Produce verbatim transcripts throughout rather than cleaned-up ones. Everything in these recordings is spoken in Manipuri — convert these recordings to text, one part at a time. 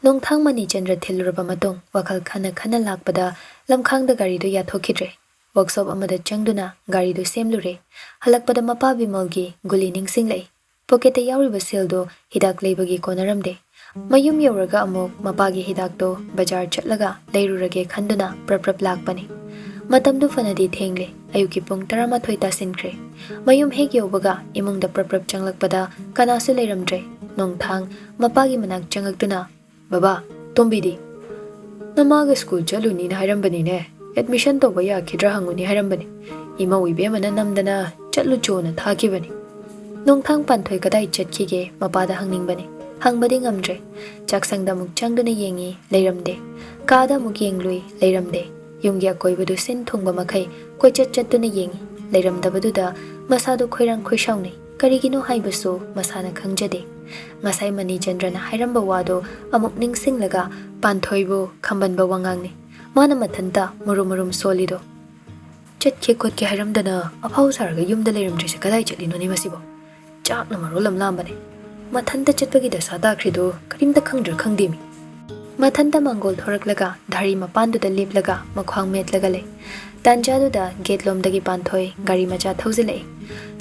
ꯅꯣꯡꯊꯥꯡ ꯃꯅꯤꯆꯟꯗ꯭ꯔ ꯊꯤꯜꯂꯨꯔꯕ ꯃꯇꯨꯡ ꯋꯥꯈꯜ ꯈꯟꯅ ꯈꯟꯅ ꯂꯥꯛꯄꯗ ꯂꯝꯈꯥꯡꯗ ꯒꯥꯔꯤꯗꯨ ꯌꯥꯊꯣꯛꯈꯤꯗ꯭ꯔꯦ꯫ ꯋꯥꯔꯛꯁꯣꯞ ꯑꯃꯗ ꯆꯪꯗꯨꯅ ꯒꯥꯔꯤꯗꯨ ꯁꯦꯝꯂꯨꯔꯦ꯫ ꯍꯜꯂꯛꯄꯗ ꯃꯄꯥ ꯕꯤꯃꯣꯜꯒꯤ ꯒꯨꯂꯤ ꯅꯤꯡꯁꯤꯡꯂꯛꯏ꯫ ꯄꯣꯀꯦꯠꯇ ꯌꯥꯎꯔꯤꯕ ꯁꯦꯜꯗꯨ ꯍꯤꯗꯥꯛ ꯂꯩꯕꯒꯤ ꯀꯣꯟꯅꯔꯝꯗꯦ꯫ ꯃꯌꯨꯝ ꯌꯧꯔꯒ ꯑꯃꯨꯛ ꯃꯄꯥꯒꯤ ꯍꯤꯗꯥꯛꯇꯣ ꯕꯖꯥꯔ ꯆꯠꯂꯒ ꯂꯩꯔꯨꯔꯒꯦ ꯈꯟꯗꯨꯅ ꯄ꯭ꯔꯞ ꯄ꯭ꯔꯞ ꯂꯥꯛꯄꯅꯤ꯫ ꯃꯇꯝꯗꯨ ꯐꯅꯗꯤ ꯊꯦꯡꯂꯦ꯫ ꯑꯌꯨꯛꯀꯤ ꯄꯨꯡ ꯇꯔꯥꯃꯥꯊꯣꯏ ꯇꯥꯁꯤꯟꯈ꯭ꯔꯦ꯫ ꯃꯌꯨꯝ ꯍꯦꯛ ꯌꯧꯕꯒ ꯏꯃꯨꯡꯗ ꯄ꯭ꯔꯞ ꯄ꯭ꯔꯞ ꯆꯪꯂꯛꯄꯗ ꯀꯅꯥꯁꯨ ꯂꯩꯔꯝꯗ꯭ꯔꯦ꯫ ꯅꯣꯡꯊꯥꯡ ꯃꯄꯥꯒꯤ ꯃꯅꯥꯛ ꯆꯪꯂꯛꯇꯨꯅ, "ꯕꯕꯥ, ꯇꯣꯝꯕꯤꯗꯤ?" "ꯅꯃꯥꯒ ꯁ꯭ꯀꯨꯜ ꯆꯠꯂꯨꯅꯤꯅ ꯍꯥꯏꯔꯝꯕꯅꯤꯅꯦ꯫ ꯑꯦꯗꯃꯤꯁꯟ ꯇꯧꯕ ꯌꯥꯈꯤꯗ꯭ꯔꯥ ꯍꯪꯉꯨꯅꯤ ꯍꯥꯏꯔꯝꯕꯅꯤ꯫ ꯏꯃꯧ ꯏꯕꯦꯝꯃꯅ ꯅꯝꯗꯅ ꯆꯠꯂꯨ ꯆꯣꯅ ꯊꯥꯈꯤꯕꯅꯤ꯫" ꯅꯣꯡꯊꯥꯡ ꯄꯥꯟꯊꯣꯏ ꯀꯗꯥꯏ ꯆꯠꯈꯤꯒꯦ ꯃꯄꯥꯗ ꯍꯪꯅꯤꯡꯕꯅꯤ꯫ ꯍꯪꯕꯗꯤ ꯉꯝꯗ꯭ꯔꯦ꯫ ꯆꯥꯛꯁꯪꯗ ꯑꯃꯨꯛ ꯆꯪꯗꯨꯅ ꯌꯦꯡꯉꯤ, ꯂꯩꯔꯝꯗꯦ꯫ ꯀꯥꯗ ꯑꯃꯨꯛ ꯌꯦꯡꯂꯨꯏ, ꯂꯩꯔꯝꯗꯦ꯫ ꯌꯨꯝꯒꯤ ꯑꯀꯣꯏꯕꯗꯨ ꯁꯤꯟ ꯊꯨꯡꯕ ꯃꯈꯩ ꯀꯣꯏꯆꯠ ꯆꯠꯇꯨꯅ ꯌꯦꯡꯉꯤ꯫ ꯂꯩꯔꯝꯗꯕꯗꯨꯗ ꯃꯁꯥꯗꯨ ꯈꯣꯏꯔꯥꯡ ꯈꯣꯏꯁꯥꯎꯅꯩ꯫ ꯀꯔꯤꯒꯤꯅꯣ ꯍꯥꯏꯕꯁꯨ ꯃꯁꯥꯅ ꯈꯪꯖꯗꯦ꯫ ꯉꯁꯥꯏ ꯃꯅꯤꯆꯟꯗ꯭ꯔꯅ ꯍꯥꯏꯔꯝꯕ ꯋꯥꯗꯣ ꯑꯃꯨꯛ ꯅꯤꯡꯁꯤꯡꯂꯒ ꯄꯥꯟꯊꯣꯏꯕꯨ ꯈꯝꯕꯟꯕ ꯋꯥꯉꯥꯡꯅꯤ꯫ ꯃꯥꯅ ꯃꯊꯟꯇ ꯃꯨꯔꯨꯝ ꯃꯨꯔꯨꯝ ꯁꯣꯜꯂꯤꯗꯣ꯫ "ꯆꯠꯀꯦ ꯈꯣꯠꯀꯦ ꯍꯥꯏꯔꯝꯗꯅ ꯑꯐꯥꯎ ꯁꯥꯔꯒ ꯌꯨꯝꯗ ꯂꯩꯔꯝꯗ꯭ꯔꯤꯁꯦ ꯀꯗꯥꯏ ꯆꯠꯂꯤꯅꯣꯅꯦ ꯃꯁꯤꯕꯣ? ꯆꯥꯛꯅ ꯃꯔꯣꯜ ꯑꯃ ꯂꯥꯝꯕꯅꯦ꯫ ꯃꯊꯟꯇ ꯆꯠꯄꯒꯤ ꯗꯁꯥ ꯇꯥꯈ꯭ꯔꯤꯗꯣ ꯀꯔꯤꯝꯇ ꯈꯪꯗ꯭ꯔꯥ ꯈꯪꯗꯦꯃꯤ꯫" ꯃꯊꯟꯇ ꯃꯥꯡꯒꯣꯜ ꯊꯣꯔꯛꯂꯒ ꯙꯥꯔꯤ ꯃꯄꯥꯟꯗꯨꯗ ꯂꯦꯞꯂꯒ ꯃꯈ꯭ꯋꯥꯡ ꯃꯦꯠꯂꯒ ꯂꯩ꯫ ꯇꯥꯟꯖꯥꯗꯨꯗ ꯒꯦꯠꯂꯣꯝꯗꯒꯤ ꯄꯥꯟꯊꯣꯏ ꯒꯥꯔꯤ ꯃꯆꯥ ꯊꯧꯖꯤꯜꯂꯛꯏ꯫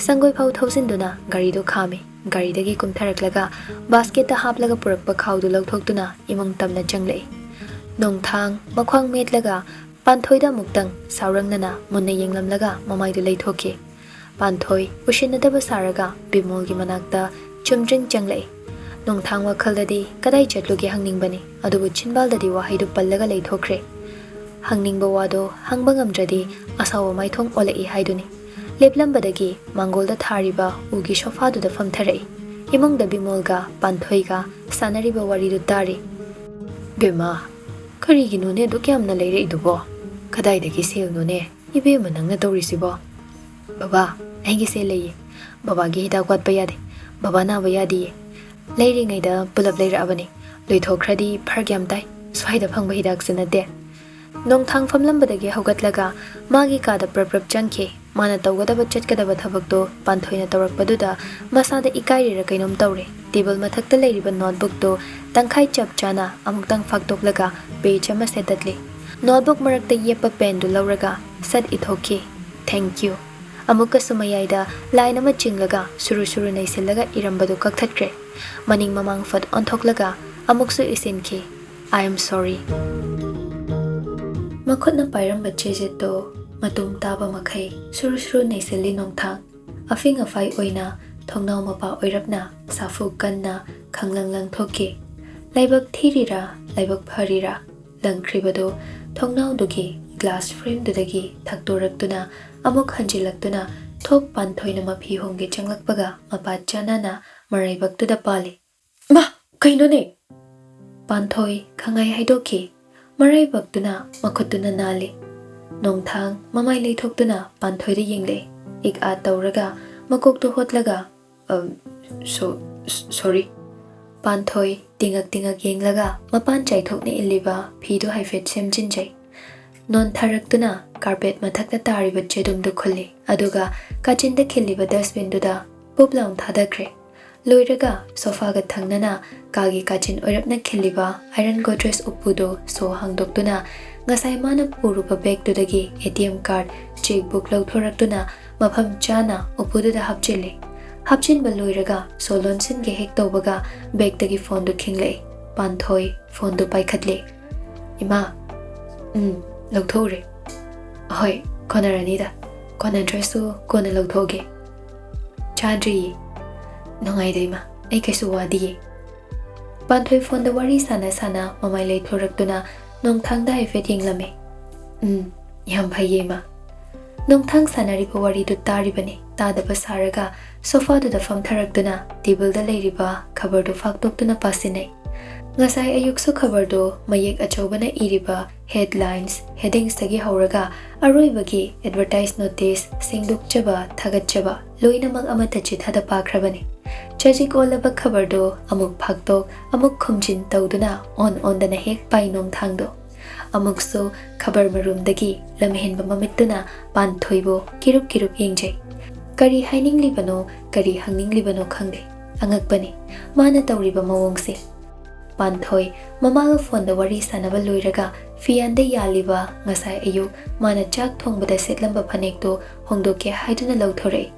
ꯁꯪꯒꯣꯏ ꯐꯥꯎ ꯊꯧꯖꯤꯟꯗꯨꯅ ꯒꯥꯔꯤꯗꯨ ꯈꯥꯝꯃꯤ꯫ ꯒꯥꯔꯤꯗꯒꯤ ꯀꯨꯝꯊꯔꯛꯂꯒ ꯕꯥꯁꯀꯦꯠꯇ ꯍꯥꯞꯂꯒ ꯄꯨꯔꯛꯄ ꯈꯥꯎꯗꯨ ꯂꯧꯊꯣꯛꯇꯨꯅ ꯏꯃꯨꯡ ꯇꯝꯅ ꯆꯪꯂꯛꯏ꯫ ꯅꯣꯡꯊꯥꯡ ꯃꯈ꯭ꯋꯥꯡ ꯃꯦꯠꯂꯒ ꯄꯥꯟꯊꯣꯏꯗ ꯑꯃꯨꯛꯇꯪ ꯁꯥꯎꯔꯪꯅꯅ ꯃꯨꯟꯅ ꯌꯦꯡꯂꯝꯂꯒ ꯃꯃꯥꯏꯗꯨ ꯂꯩꯊꯣꯛꯈꯤ꯫ ꯄꯥꯟꯊꯣꯏ ꯎꯁꯤꯟꯅꯗꯕ ꯁꯥꯔꯒ ꯕꯤꯃꯣꯜꯒꯤ ꯃꯅꯥꯛꯇ ꯆꯨꯝꯗ꯭ꯔꯤꯡ ꯆꯪꯂꯛꯏ꯫ ꯅꯣꯡꯊꯥꯡ ꯋꯥꯈꯜꯗꯗꯤ ꯀꯗꯥꯏ ꯆꯠꯂꯨꯒꯦ ꯍꯪꯅꯤꯡꯕꯅꯤ, ꯑꯗꯨꯕꯨ ꯆꯤꯟꯕꯥꯜꯗꯗꯤ ꯋꯥꯍꯩꯗꯨ ꯄꯜꯂꯒ ꯂꯩꯊꯣꯛꯈ꯭ꯔꯦ꯫ ꯍꯪꯅꯤꯡꯕ ꯋꯥꯗꯣ ꯍꯪꯕ ꯉꯝꯗ꯭ꯔꯗꯤ ꯑꯁꯥꯎꯕ ꯃꯥꯏꯊꯣꯡ ꯑꯣꯜꯂꯛꯏ ꯍꯥꯏꯗꯨꯅꯤ꯫ ꯂꯦꯞꯂꯝꯕꯗꯒꯤ ꯃꯥꯡꯒꯣꯜꯗ ꯊꯥꯔꯤꯕ ꯎꯒꯤ ꯁꯣꯐꯥꯗꯨꯗ ꯐꯝꯊꯔꯛꯏ꯫ ꯏꯃꯨꯡꯗ ꯕꯤꯃꯣꯜꯒ ꯄꯥꯟꯊꯣꯏꯒ ꯁꯥꯟꯅꯔꯤꯕ ꯋꯥꯔꯤꯗꯨ ꯇꯥꯔꯤ꯫ "ꯕꯦꯝꯃ, ꯀꯔꯤꯒꯤꯅꯣꯅꯦ ꯑꯗꯨꯛ ꯌꯥꯝꯅ ꯂꯩꯔꯛꯏꯗꯨꯕꯣ? ꯀꯗꯥꯏꯗꯒꯤ ꯁꯦꯜꯅꯣꯅꯦ ꯏꯕꯦꯝꯃ ꯅꯪꯅ ꯇꯧꯔꯤꯁꯤꯕꯣ?" "ꯕꯕꯥ, ꯑꯩꯒꯤ ꯁꯦꯜ ꯂꯩꯌꯦ꯫ ꯕꯕꯥꯒꯤ ꯍꯤꯗꯥꯛ ꯋꯥꯠꯄ ꯌꯥꯗꯦ꯫ ꯕꯕꯥ ꯅꯥꯕ ꯌꯥꯗꯤꯌꯦ꯫ ꯂꯩꯔꯤꯉꯩꯗ ꯄꯨꯂꯞ ꯂꯩꯔꯛꯑꯕꯅꯤ꯫ ꯂꯣꯏꯊꯣꯛꯈ꯭ꯔꯗꯤ ꯐꯔꯛ ꯌꯥꯝ ꯇꯥꯏ꯫ ꯁ꯭ꯋꯥꯏꯗ ꯐꯪꯕ ꯍꯤꯗꯥꯛꯁꯨ ꯅꯠꯇꯦ꯫" ꯅꯣꯡꯊꯥꯡ ꯐꯝꯂꯝꯕꯗꯒꯤ ꯍꯧꯒꯠꯂꯒ ꯃꯥꯒꯤ ꯀꯥꯗ ꯄ꯭ꯔꯞ ꯄ꯭ꯔꯞ ꯆꯪꯈꯤ꯫ ꯃꯥꯅ ꯇꯧꯒꯗꯕ ꯆꯠꯀꯗꯕ ꯊꯕꯛꯇꯣ ꯄꯥꯟꯊꯣꯏꯅ ꯇꯧꯔꯛꯄꯗꯨꯗ ꯃꯁꯥꯗ ꯏꯀꯥꯏꯔꯤꯔ ꯀꯩꯅꯣꯝ ꯇꯧꯔꯦ꯫ ꯇꯦꯕꯜ ꯃꯊꯛꯇ ꯂꯩꯔꯤꯕ ꯅꯣꯠꯕꯨꯛꯇꯨ ꯇꯪꯈꯥꯏ ꯆꯞ ꯆꯥꯅ ꯑꯃꯨꯛꯇꯪ ꯐꯥꯛꯇꯣꯛꯂꯒ ꯄꯦꯖ ꯑꯃ ꯁꯦꯠꯇꯠꯂꯤ꯫ ꯅꯣꯠꯕꯨꯛ ꯃꯔꯛꯇ ꯌꯦꯞꯄ ꯄꯦꯟꯗꯨ ꯂꯧꯔꯒ ꯁꯠ ꯏꯊꯣꯛꯈꯤ꯫ "Thank you." ꯑꯃꯨꯛꯀꯁꯨ ꯃꯌꯥꯏꯗ ꯂꯥꯏꯟ ꯑꯃ ꯆꯤꯡꯂꯒ ꯁꯨꯔꯨ ꯁꯨꯔꯨ ꯅꯩꯁꯤꯜꯂꯒ ꯏꯔꯝꯕꯗꯨ ꯀꯛꯊꯠꯈ꯭ꯔꯦ꯫ ꯃꯅꯤꯡ ꯃꯃꯥꯡ ꯐꯠ ꯑꯣꯟꯊꯣꯛꯂꯒ ꯑꯃꯨꯛꯁꯨ ꯏꯁꯤꯟꯈꯤ꯫ "I am sorry." ꯃꯈꯨꯠꯅ ꯄꯥꯏꯔꯝꯕ ꯆꯦꯖꯦꯠꯇꯣ ꯃꯇꯨꯝ ꯇꯥꯕ ꯃꯈꯩ ꯁꯨꯔꯨ ꯁꯨꯔꯨ ꯅꯩꯁꯤꯜꯂꯤ ꯅꯣꯡꯊꯥꯡ꯫ ꯑꯐꯤꯡ ꯑꯐꯥꯏ ꯑꯣꯏꯅ ꯊꯣꯡꯅꯥꯎ ꯃꯄꯥ ꯑꯣꯏꯔꯞꯅ ꯁꯥꯐꯨ ꯀꯟꯅ ꯈꯪꯂꯪ ꯂꯪꯊꯣꯛꯈꯤ꯫ ꯂꯥꯏꯕꯛ ꯊꯤꯔꯤꯔꯥ, ꯂꯥꯏꯕꯛ ꯐꯔꯤꯔꯥ, ꯂꯪꯈ꯭ꯔꯤꯕꯗꯨ ꯊꯣꯡꯅꯥꯎꯗꯨꯒꯤ ꯒ꯭ꯂꯥꯁ ꯐ꯭ꯔꯦꯝꯗꯨꯗꯒꯤ ꯊꯛꯇꯣꯔꯛꯇꯨꯅ ꯑꯃꯨꯛ ꯍꯟꯖꯤꯜꯂꯛꯇꯨꯅ ꯊꯣꯛ ꯄꯥꯟꯊꯣꯏꯅ ꯃꯐꯤ ꯍꯣꯡꯒꯦ ꯆꯪꯂꯛꯄꯒ ꯃꯄꯥ ꯆꯥꯅꯅ ꯃꯔꯥꯏꯕꯛꯇꯨꯗ ꯄꯥꯜꯂꯤ꯫ "ꯃꯥ, ꯀꯩꯅꯣꯅꯦ?" ꯄꯥꯟꯊꯣꯏ ꯈꯪꯉꯥꯏ ꯍꯥꯏꯗꯣꯛꯈꯤ꯫ ꯃꯔꯥꯏꯕꯛꯇꯨꯅ ꯃꯈꯨꯠꯇꯨꯅ ꯅꯥꯜꯂꯤ꯫ ꯅꯣꯡꯊꯥꯡ ꯃꯃꯥꯏ ꯂꯩꯊꯣꯛꯇꯨꯅ ꯄꯥꯟꯊꯣꯏꯗ ꯌꯦꯡꯂꯛꯏ꯫ ꯏꯛ ꯑꯥ ꯇꯧꯔꯒ ꯃꯀꯣꯛꯇꯨ ꯍꯣꯠꯂꯒ, "ꯑꯝ, ꯁꯣ-, ꯁꯣꯔꯤ꯫" ꯄꯥꯟꯊꯣꯏ ꯇꯤꯉꯛ ꯇꯤꯉꯛ ꯌꯦꯡꯂꯒ ꯃꯄꯥꯟ ꯆꯥꯏꯊꯣꯛꯅ ꯏꯜꯂꯤꯕ ꯐꯤꯗꯨ ꯍꯥꯏꯐꯦꯠ ꯁꯦꯝꯖꯤꯟꯖꯩ꯫ ꯅꯣꯟꯊꯔꯛꯇꯨꯅ ꯀꯥꯔꯄꯦꯠ ꯃꯊꯛꯇ ꯇꯥꯔꯤꯕ ꯆꯦꯗꯨꯝꯗꯨ ꯈꯨꯜꯂꯤ, ꯑꯗꯨꯒ ꯀꯥꯆꯤꯟꯗ ꯈꯤꯜꯂꯤꯕ ꯗꯁꯕꯤꯟꯗꯨꯗ ꯄꯨꯞ ꯂꯥꯎꯅ ꯊꯥꯗꯈ꯭ꯔꯦ꯫ ꯂꯣꯏꯔꯒ ꯁꯣꯐꯥꯒ ꯊꯪꯅꯅ ꯀꯥꯒꯤ ꯀꯥꯆꯤꯟ ꯑꯣꯏꯔꯞꯅ ꯈꯤꯜꯂꯤꯕ ꯑꯥꯏꯔꯟ ꯒꯣꯗ꯭ꯔꯦꯖ ꯎꯄꯨꯗꯨ ꯁꯣ ꯍꯥꯡꯗꯣꯛꯇꯨꯅ ꯉꯁꯥꯏ ꯃꯥꯅ ꯄꯨꯔꯨꯕ ꯕꯦꯒꯇꯨꯗꯒꯤ ꯑꯦ ꯇꯤ ꯑꯦꯝ ꯀꯥꯔꯗ, ꯆꯦꯛꯕꯨꯛ ꯂꯧꯊꯣꯔꯛꯇꯨꯅ ꯃꯐꯝ ꯆꯥꯅ ꯎꯄꯨꯗꯨꯗ ꯍꯥꯞꯆꯤꯜꯂꯤ꯫ ꯍꯥꯞꯆꯤꯟꯕ ꯂꯣꯏꯔꯒ ꯁꯣ ꯂꯣꯟꯁꯤꯟꯒꯦ ꯍꯦꯛ ꯇꯧꯕꯒ ꯕꯦꯒꯇꯒꯤ ꯐꯣꯟꯗꯨ ꯈꯤꯡꯂꯛꯏ꯫ ꯄꯥꯟꯊꯣꯏ ꯐꯣꯟꯗꯨ ꯄꯥꯏꯈꯠꯂꯤ꯫ "ꯏꯃꯥ꯫" "ꯎꯝ, ꯂꯧꯊꯣꯛꯎꯔꯦ꯫" "ꯍꯣꯏ, ꯀꯣꯟꯅꯔꯅꯤꯗ꯫ ꯀꯣꯟꯅꯗ꯭ꯔꯁꯨ ꯀꯣꯟꯅ ꯂꯧꯊꯣꯛꯑꯒꯦ꯫" "ꯆꯥꯗ꯭ꯔꯤꯌꯦ꯫" "ꯅꯨꯡꯉꯥꯏꯗ ꯏꯃꯥ, ꯑꯩ ꯀꯩꯁꯨ ꯋꯥꯗꯤꯌꯦ꯫" ꯄꯥꯟꯊꯣꯏ ꯐꯣꯟꯗ ꯋꯥꯔꯤ ꯁꯥꯟꯅ ꯁꯥꯟꯅ ꯃꯃꯥꯏ ꯂꯩꯊꯣꯔꯛꯇꯨꯅ ꯅꯣꯡꯊꯥꯡꯗ ꯍꯥꯏꯐꯦꯠ ꯌꯦꯡꯂꯝꯃꯤ꯫ "ꯎꯝ, ꯌꯥꯝ ꯐꯩꯌꯦ ꯏꯃꯥ꯫" ꯅꯣꯡꯊꯥꯡ ꯁꯥꯟꯅꯔꯤꯕ ꯋꯥꯔꯤꯗꯨ ꯇꯥꯔꯤꯕꯅꯤ꯫ ꯇꯥꯗꯕ ꯁꯥꯔꯒ ꯁꯣꯐꯥꯗꯨꯗ ꯐꯝꯊꯔꯛꯇꯨꯅ ꯇꯦꯕꯜꯗ ꯂꯩꯔꯤꯕ ꯈꯕꯔꯗꯨ ꯐꯥꯛꯇꯣꯛꯇꯨꯅ ꯄꯥꯁꯤꯟꯅꯩ꯫ ꯉꯁꯥꯏ ꯑꯌꯨꯛꯁꯨ ꯈꯕꯔꯗꯨ ꯃꯌꯦꯛ ꯑꯆꯧꯕꯅ ꯏꯔꯤꯕ ꯍꯦꯗꯂꯥꯏꯟꯁ, ꯍꯦꯗꯤꯡꯁꯇꯒꯤ ꯍꯧꯔꯒ ꯑꯔꯣꯏꯕꯒꯤ ꯑꯦꯗꯚꯔꯇꯥꯏꯁ ꯅꯣꯇꯤꯁ ꯁꯦꯡꯗꯣꯛꯆꯕ, ꯊꯥꯒꯠꯆꯕ ꯂꯣꯏꯅꯃꯛ ꯑꯃꯠꯇ ꯆꯤꯊꯗ ꯄꯥꯈ꯭ꯔꯕꯅꯤ꯫ ꯆꯖꯤꯛ ꯑꯣꯜꯂꯕ ꯈꯕꯔꯗꯨ ꯑꯃꯨꯛ ꯐꯥꯛꯇꯣꯛ, ꯑꯃꯨꯛ ꯈꯨꯝꯖꯤꯟ ꯇꯧꯗꯨꯅ ꯑꯣꯟ ꯑꯣꯟꯗꯅ ꯍꯦꯛ ꯄꯥꯏ ꯅꯣꯡꯊꯥꯡꯗꯣ꯫ ꯑꯃꯨꯛꯁꯨ ꯈꯕꯔ ꯃꯔꯨꯝꯗꯒꯤ ꯂꯝꯍꯦꯟꯕ ꯃꯃꯤꯠꯇꯨꯅ ꯄꯥꯟꯊꯣꯏꯕꯨ ꯀꯤꯔꯨꯞ ꯀꯤꯔꯨꯞ ꯌꯦꯡꯖꯩ꯫ ꯀꯔꯤ ꯍꯥꯏꯅꯤꯡꯂꯤꯕꯅꯣ, ꯀꯔꯤ ꯍꯪꯅꯤꯡꯂꯤꯕꯅꯣ ꯈꯪꯗꯦ꯫ ꯑꯉꯛꯄꯅꯤ ꯃꯥꯅ ꯇꯧꯔꯤꯕ ꯃꯑꯣꯡꯁꯦ꯫ ꯄꯥꯟꯊꯣꯏ ꯃꯃꯥꯒ ꯐꯣꯟꯗ ꯋꯥꯔꯤ ꯁꯥꯟꯅꯕ ꯂꯣꯏꯔꯒ ꯐꯤꯌꯥꯟꯗ ꯌꯥꯜꯂꯤꯕ ꯉꯁꯥꯏ ꯑꯌꯨꯛ ꯃꯥꯅ ꯆꯥꯛ ꯊꯣꯡꯕꯗ ꯁꯦꯠꯂꯝꯕ ꯐꯅꯦꯛꯇꯣ ꯍꯣꯡꯗꯣꯛꯀꯦ ꯍꯥꯏꯗꯨꯅ ꯂꯧꯊꯣꯔꯛꯏ꯫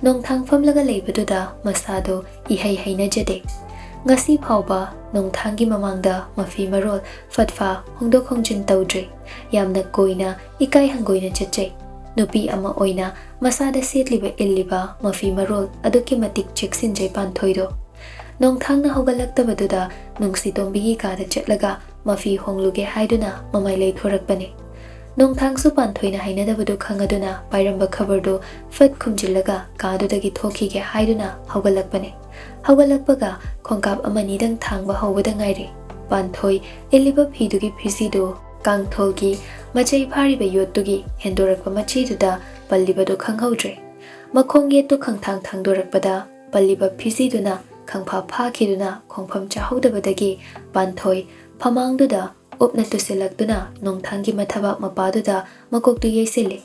ꯅꯣꯡꯊꯥꯡ ꯐꯝꯂꯒ ꯂꯩꯕꯗꯨꯗ ꯃꯁꯥꯗꯣ ꯏꯍꯩ ꯍꯩꯅꯖꯗꯦ꯫ ꯉꯁꯤ ꯐꯥꯎꯕ ꯅꯣꯡꯊꯥꯡꯒꯤ ꯃꯃꯥꯡꯗ ꯃꯐꯤ ꯃꯔꯣꯜ ꯐꯠꯐꯥ ꯍꯣꯡꯗꯣꯛ ꯍꯣꯡꯖꯤꯟ ꯇꯧꯗ꯭ꯔꯤ꯫ ꯌꯥꯝꯅ ꯀꯣꯏꯅ ꯏꯀꯥꯏ ꯍꯪꯒꯣꯏꯅ ꯆꯠꯆꯩ꯫ ꯅꯨꯄꯤ ꯑꯃ ꯑꯣꯏꯅ ꯃꯁꯥꯗ ꯁꯦꯠꯂꯤꯕ ꯏꯜꯂꯤꯕ ꯃꯐꯤ ꯃꯔꯣꯜ ꯑꯗꯨꯛꯀꯤ ꯃꯇꯤꯛ ꯆꯦꯛꯁꯤꯟꯖꯩ ꯄꯥꯟꯊꯣꯏꯗꯣ꯫ ꯅꯣꯡꯊꯥꯡꯅ ꯍꯧꯒꯠꯂꯛꯇꯕꯗꯨꯗ ꯅꯨꯡꯁꯤꯇꯣꯝꯕꯤꯒꯤ ꯀꯥꯗ ꯆꯠꯂꯒ ꯃꯐꯤ ꯍꯣꯡꯂꯨꯒꯦ ꯍꯥꯏꯗꯨꯅ ꯃꯃꯥꯏ ꯂꯩꯊꯣꯔꯛꯄꯅꯤ꯫ ꯅꯣꯡꯊꯥꯡꯁꯨ ꯄꯥꯟꯊꯣꯏꯅ ꯍꯩꯅꯗꯕꯗꯨ ꯈꯪꯉꯗꯨꯅ ꯄꯥꯏꯔꯝꯕ ꯈꯕꯔꯗꯨ ꯐꯠ ꯈꯨꯝꯖꯤꯜꯂꯒ ꯀꯥꯗꯨꯗꯒꯤ ꯊꯣꯛꯈꯤꯒꯦ ꯍꯥꯏꯗꯨꯅ ꯍꯧꯒꯠꯂꯛꯄꯅꯤ꯫ ꯍꯧꯒꯠꯂꯛꯄꯒ ꯈꯣꯡꯀꯥꯞ ꯑꯃꯅꯤꯗꯪ ꯊꯥꯡꯕ ꯍꯧꯕꯗ ꯉꯥꯏꯔꯤ꯫ ꯄꯥꯟꯊꯣꯏ ꯏꯜꯂꯤꯕ ꯐꯤꯗꯨꯒꯤ ꯐꯤꯖꯤꯗꯨ ꯀꯥꯡꯊꯣꯜꯒꯤ ꯃꯆꯩ ꯐꯥꯔꯤꯕ ꯌꯣꯠꯇꯨꯒꯤ ꯍꯦꯟꯗꯣꯔꯛꯄ ꯃꯆꯤꯗꯨꯗ ꯄꯜꯂꯤꯕꯗꯨ ꯈꯪꯍꯧꯗ꯭ꯔꯦ꯫ ꯃꯈꯣꯡ ꯌꯦꯠꯇꯨ ꯈꯪꯊꯥꯡ ꯊꯥꯡꯗꯣꯔꯛꯄꯗ ꯄꯜꯂꯤꯕ ꯐꯤꯖꯤꯗꯨꯅ ꯈꯪꯐꯥ ꯐꯥꯈꯤꯗꯨꯅ ꯈꯣꯡꯐꯝ ꯆꯥꯍꯧꯗꯕꯗꯒꯤ ꯄꯥꯟꯊꯣꯏ ꯐꯃꯥꯡꯗꯨꯗ ꯎꯞꯅ ꯇꯨꯁꯤꯜꯂꯛꯇꯨꯅ ꯅꯣꯡꯊꯥꯡꯒꯤ ꯃꯊꯕꯥꯛ ꯃꯄꯥꯗꯨꯗ ꯃꯀꯣꯛꯇꯨ ꯌꯩꯁꯤꯜꯂꯤ꯫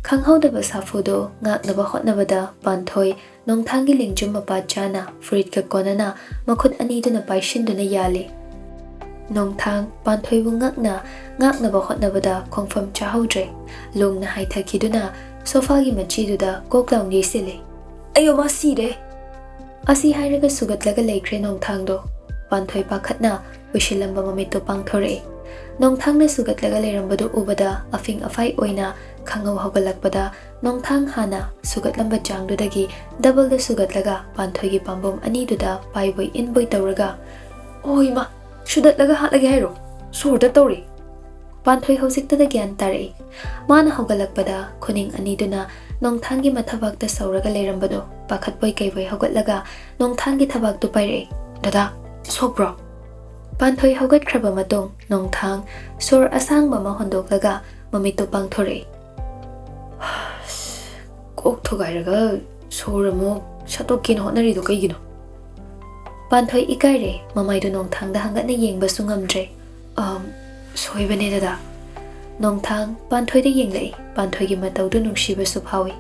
ꯈꯪꯍꯧꯗꯕ ꯁꯥꯐꯨꯗꯨ ꯉꯥꯛꯅꯕ ꯍꯣꯠꯅꯕꯗ ꯄꯥꯟꯊꯣꯏ ꯅꯣꯡꯊꯥꯡꯒꯤ ꯂꯦꯡꯖꯨꯝ ꯃꯄꯥ ꯆꯥꯅ ꯐꯨꯔꯤꯠꯀ ꯀꯣꯟꯅꯅ ꯃꯈꯨꯠ ꯑꯅꯤꯗꯨꯅ ꯄꯥꯏꯁꯤꯟꯗꯨꯅ ꯌꯥꯜꯂꯤ꯫ ꯅꯣꯡꯊꯥꯡ ꯄꯥꯟꯊꯣꯏꯕꯨ ꯉꯛꯅ ꯉꯥꯛꯅꯕ ꯍꯣꯠꯅꯕꯗ ꯈꯣꯡꯐꯝ ꯆꯥꯍꯧꯗ꯭ꯔꯦ꯫ ꯂꯣꯡꯅ ꯍꯥꯏꯊꯈꯤꯗꯨꯅ ꯁꯣꯐꯥꯒꯤ ꯃꯆꯤꯗꯨꯗ ꯀꯣꯛ ꯂꯥꯎꯅ ꯌꯩꯁꯤꯜꯂꯤ꯫ "ꯑꯌꯣ, ꯃꯥ ꯁꯤꯔꯦ!" ꯑꯁꯤ ꯍꯥꯏꯔꯒ ꯁꯨꯒꯠꯂꯒ ꯂꯩꯈ꯭ꯔꯦ ꯅꯣꯡꯊꯥꯡꯗꯣ꯫ ꯄꯥꯟꯊꯣꯏ ꯄꯥꯈꯠꯅ ꯎꯏꯁꯤꯜꯂꯝꯕ ꯃꯃꯤꯠꯇꯨ ꯄꯥꯡꯊꯣꯔꯛꯏ꯫ ꯅꯣꯡꯊꯥꯡꯅ ꯁꯨꯒꯠꯂꯒ ꯂꯩꯔꯝꯕꯗꯨ ꯎꯕꯗ ꯑꯐꯤꯡ ꯑꯐꯥꯏ ꯑꯣꯏꯅ ꯈꯪꯍꯧ ꯍꯧꯒꯠꯂꯛꯄꯗ ꯅꯣꯡꯊꯥꯡ ꯍꯥꯟꯅ ꯁꯨꯒꯠꯂꯝꯕ ꯆꯥꯡꯗꯨꯗꯒꯤ ꯗꯕꯜꯗ ꯁꯨꯒꯠꯂꯒ ꯄꯥꯟꯊꯣꯏꯒꯤ ꯄꯥꯝꯕꯣꯝ ꯑꯅꯤꯗꯨꯗ ꯄꯥꯏꯕꯣꯏ ꯏꯟꯕꯣꯏ ꯇꯧꯔꯒ, "ꯑꯣ ꯏꯃꯥ, ꯁꯨꯗꯠꯂꯒ ꯍꯥꯠꯂꯒꯦ ꯍꯥꯏꯔꯣ? ꯁꯣꯔꯗ ꯇꯧꯔꯤ!" ꯄꯥꯟꯊꯣꯏ ꯍꯧꯖꯤꯛꯇꯗ ꯒ꯭ꯌꯥꯟ ꯇꯥꯔꯛꯏ꯫ ꯃꯥꯅ ꯍꯧꯒꯠꯂꯛꯄꯗ ꯈꯨꯅꯤꯡ ꯑꯅꯤꯗꯨꯅ ꯅꯣꯡꯊꯥꯡꯒꯤ ꯃꯊꯕꯥꯛꯇ ꯁꯧꯔꯒ ꯂꯩꯔꯝꯕꯗꯣ ꯄꯥꯈꯠꯄꯣꯏ ꯀꯩꯕꯣꯏ ꯍꯧꯒꯠꯂꯒ ꯅꯣꯡꯊꯥꯡꯒꯤ ꯊꯕꯥꯛꯇꯨ ꯄꯥꯏꯔꯛꯏ꯫ "ꯗꯗꯥ, ꯁꯣꯛꯄ꯭ꯔꯣ?" ꯄꯥꯟꯊꯣꯏ ꯍꯧꯒꯠꯈ꯭ꯔꯕ ꯃꯇꯨꯡ ꯅꯣꯡꯊꯥꯡ ꯁꯣꯔ ꯑꯁꯥꯡꯕ ꯑꯃ ꯍꯣꯟꯗꯣꯛꯂꯒ ꯃꯃꯤꯠꯇꯨ ꯄꯥꯡꯊꯣꯔꯛꯏ꯫ "ꯀꯣꯛ ꯊꯨꯒꯥꯏꯔꯒ ꯁꯣꯔ ꯑꯃꯨꯛ ꯁꯠꯇꯣꯛꯀꯦꯅ ꯍꯣꯠꯅꯔꯤꯗꯣ ꯀꯩꯒꯤꯅꯣ?" ꯄꯥꯟꯊꯣꯏ ꯏꯀꯥꯏꯔꯦ, ꯃꯃꯥꯏꯗꯨ ꯅꯣꯡꯊꯥꯡꯗ ꯍꯪꯒꯠꯅ ꯌꯦꯡꯕꯁꯨ ꯉꯝꯗ꯭ꯔꯦ꯫ "ꯑꯝ, ꯁꯣꯏꯕꯅꯦ ꯗꯗꯥ꯫" ꯅꯣꯡꯊꯥꯡ ꯄꯥꯟꯊꯣꯏꯗ ꯌꯦꯡꯂꯛꯏ꯫ ꯄꯥꯟꯊꯣꯏꯒꯤ ꯃꯇꯧꯗꯨ ꯅꯨꯡꯁꯤꯕꯁꯨ ꯐꯥꯎꯏ꯫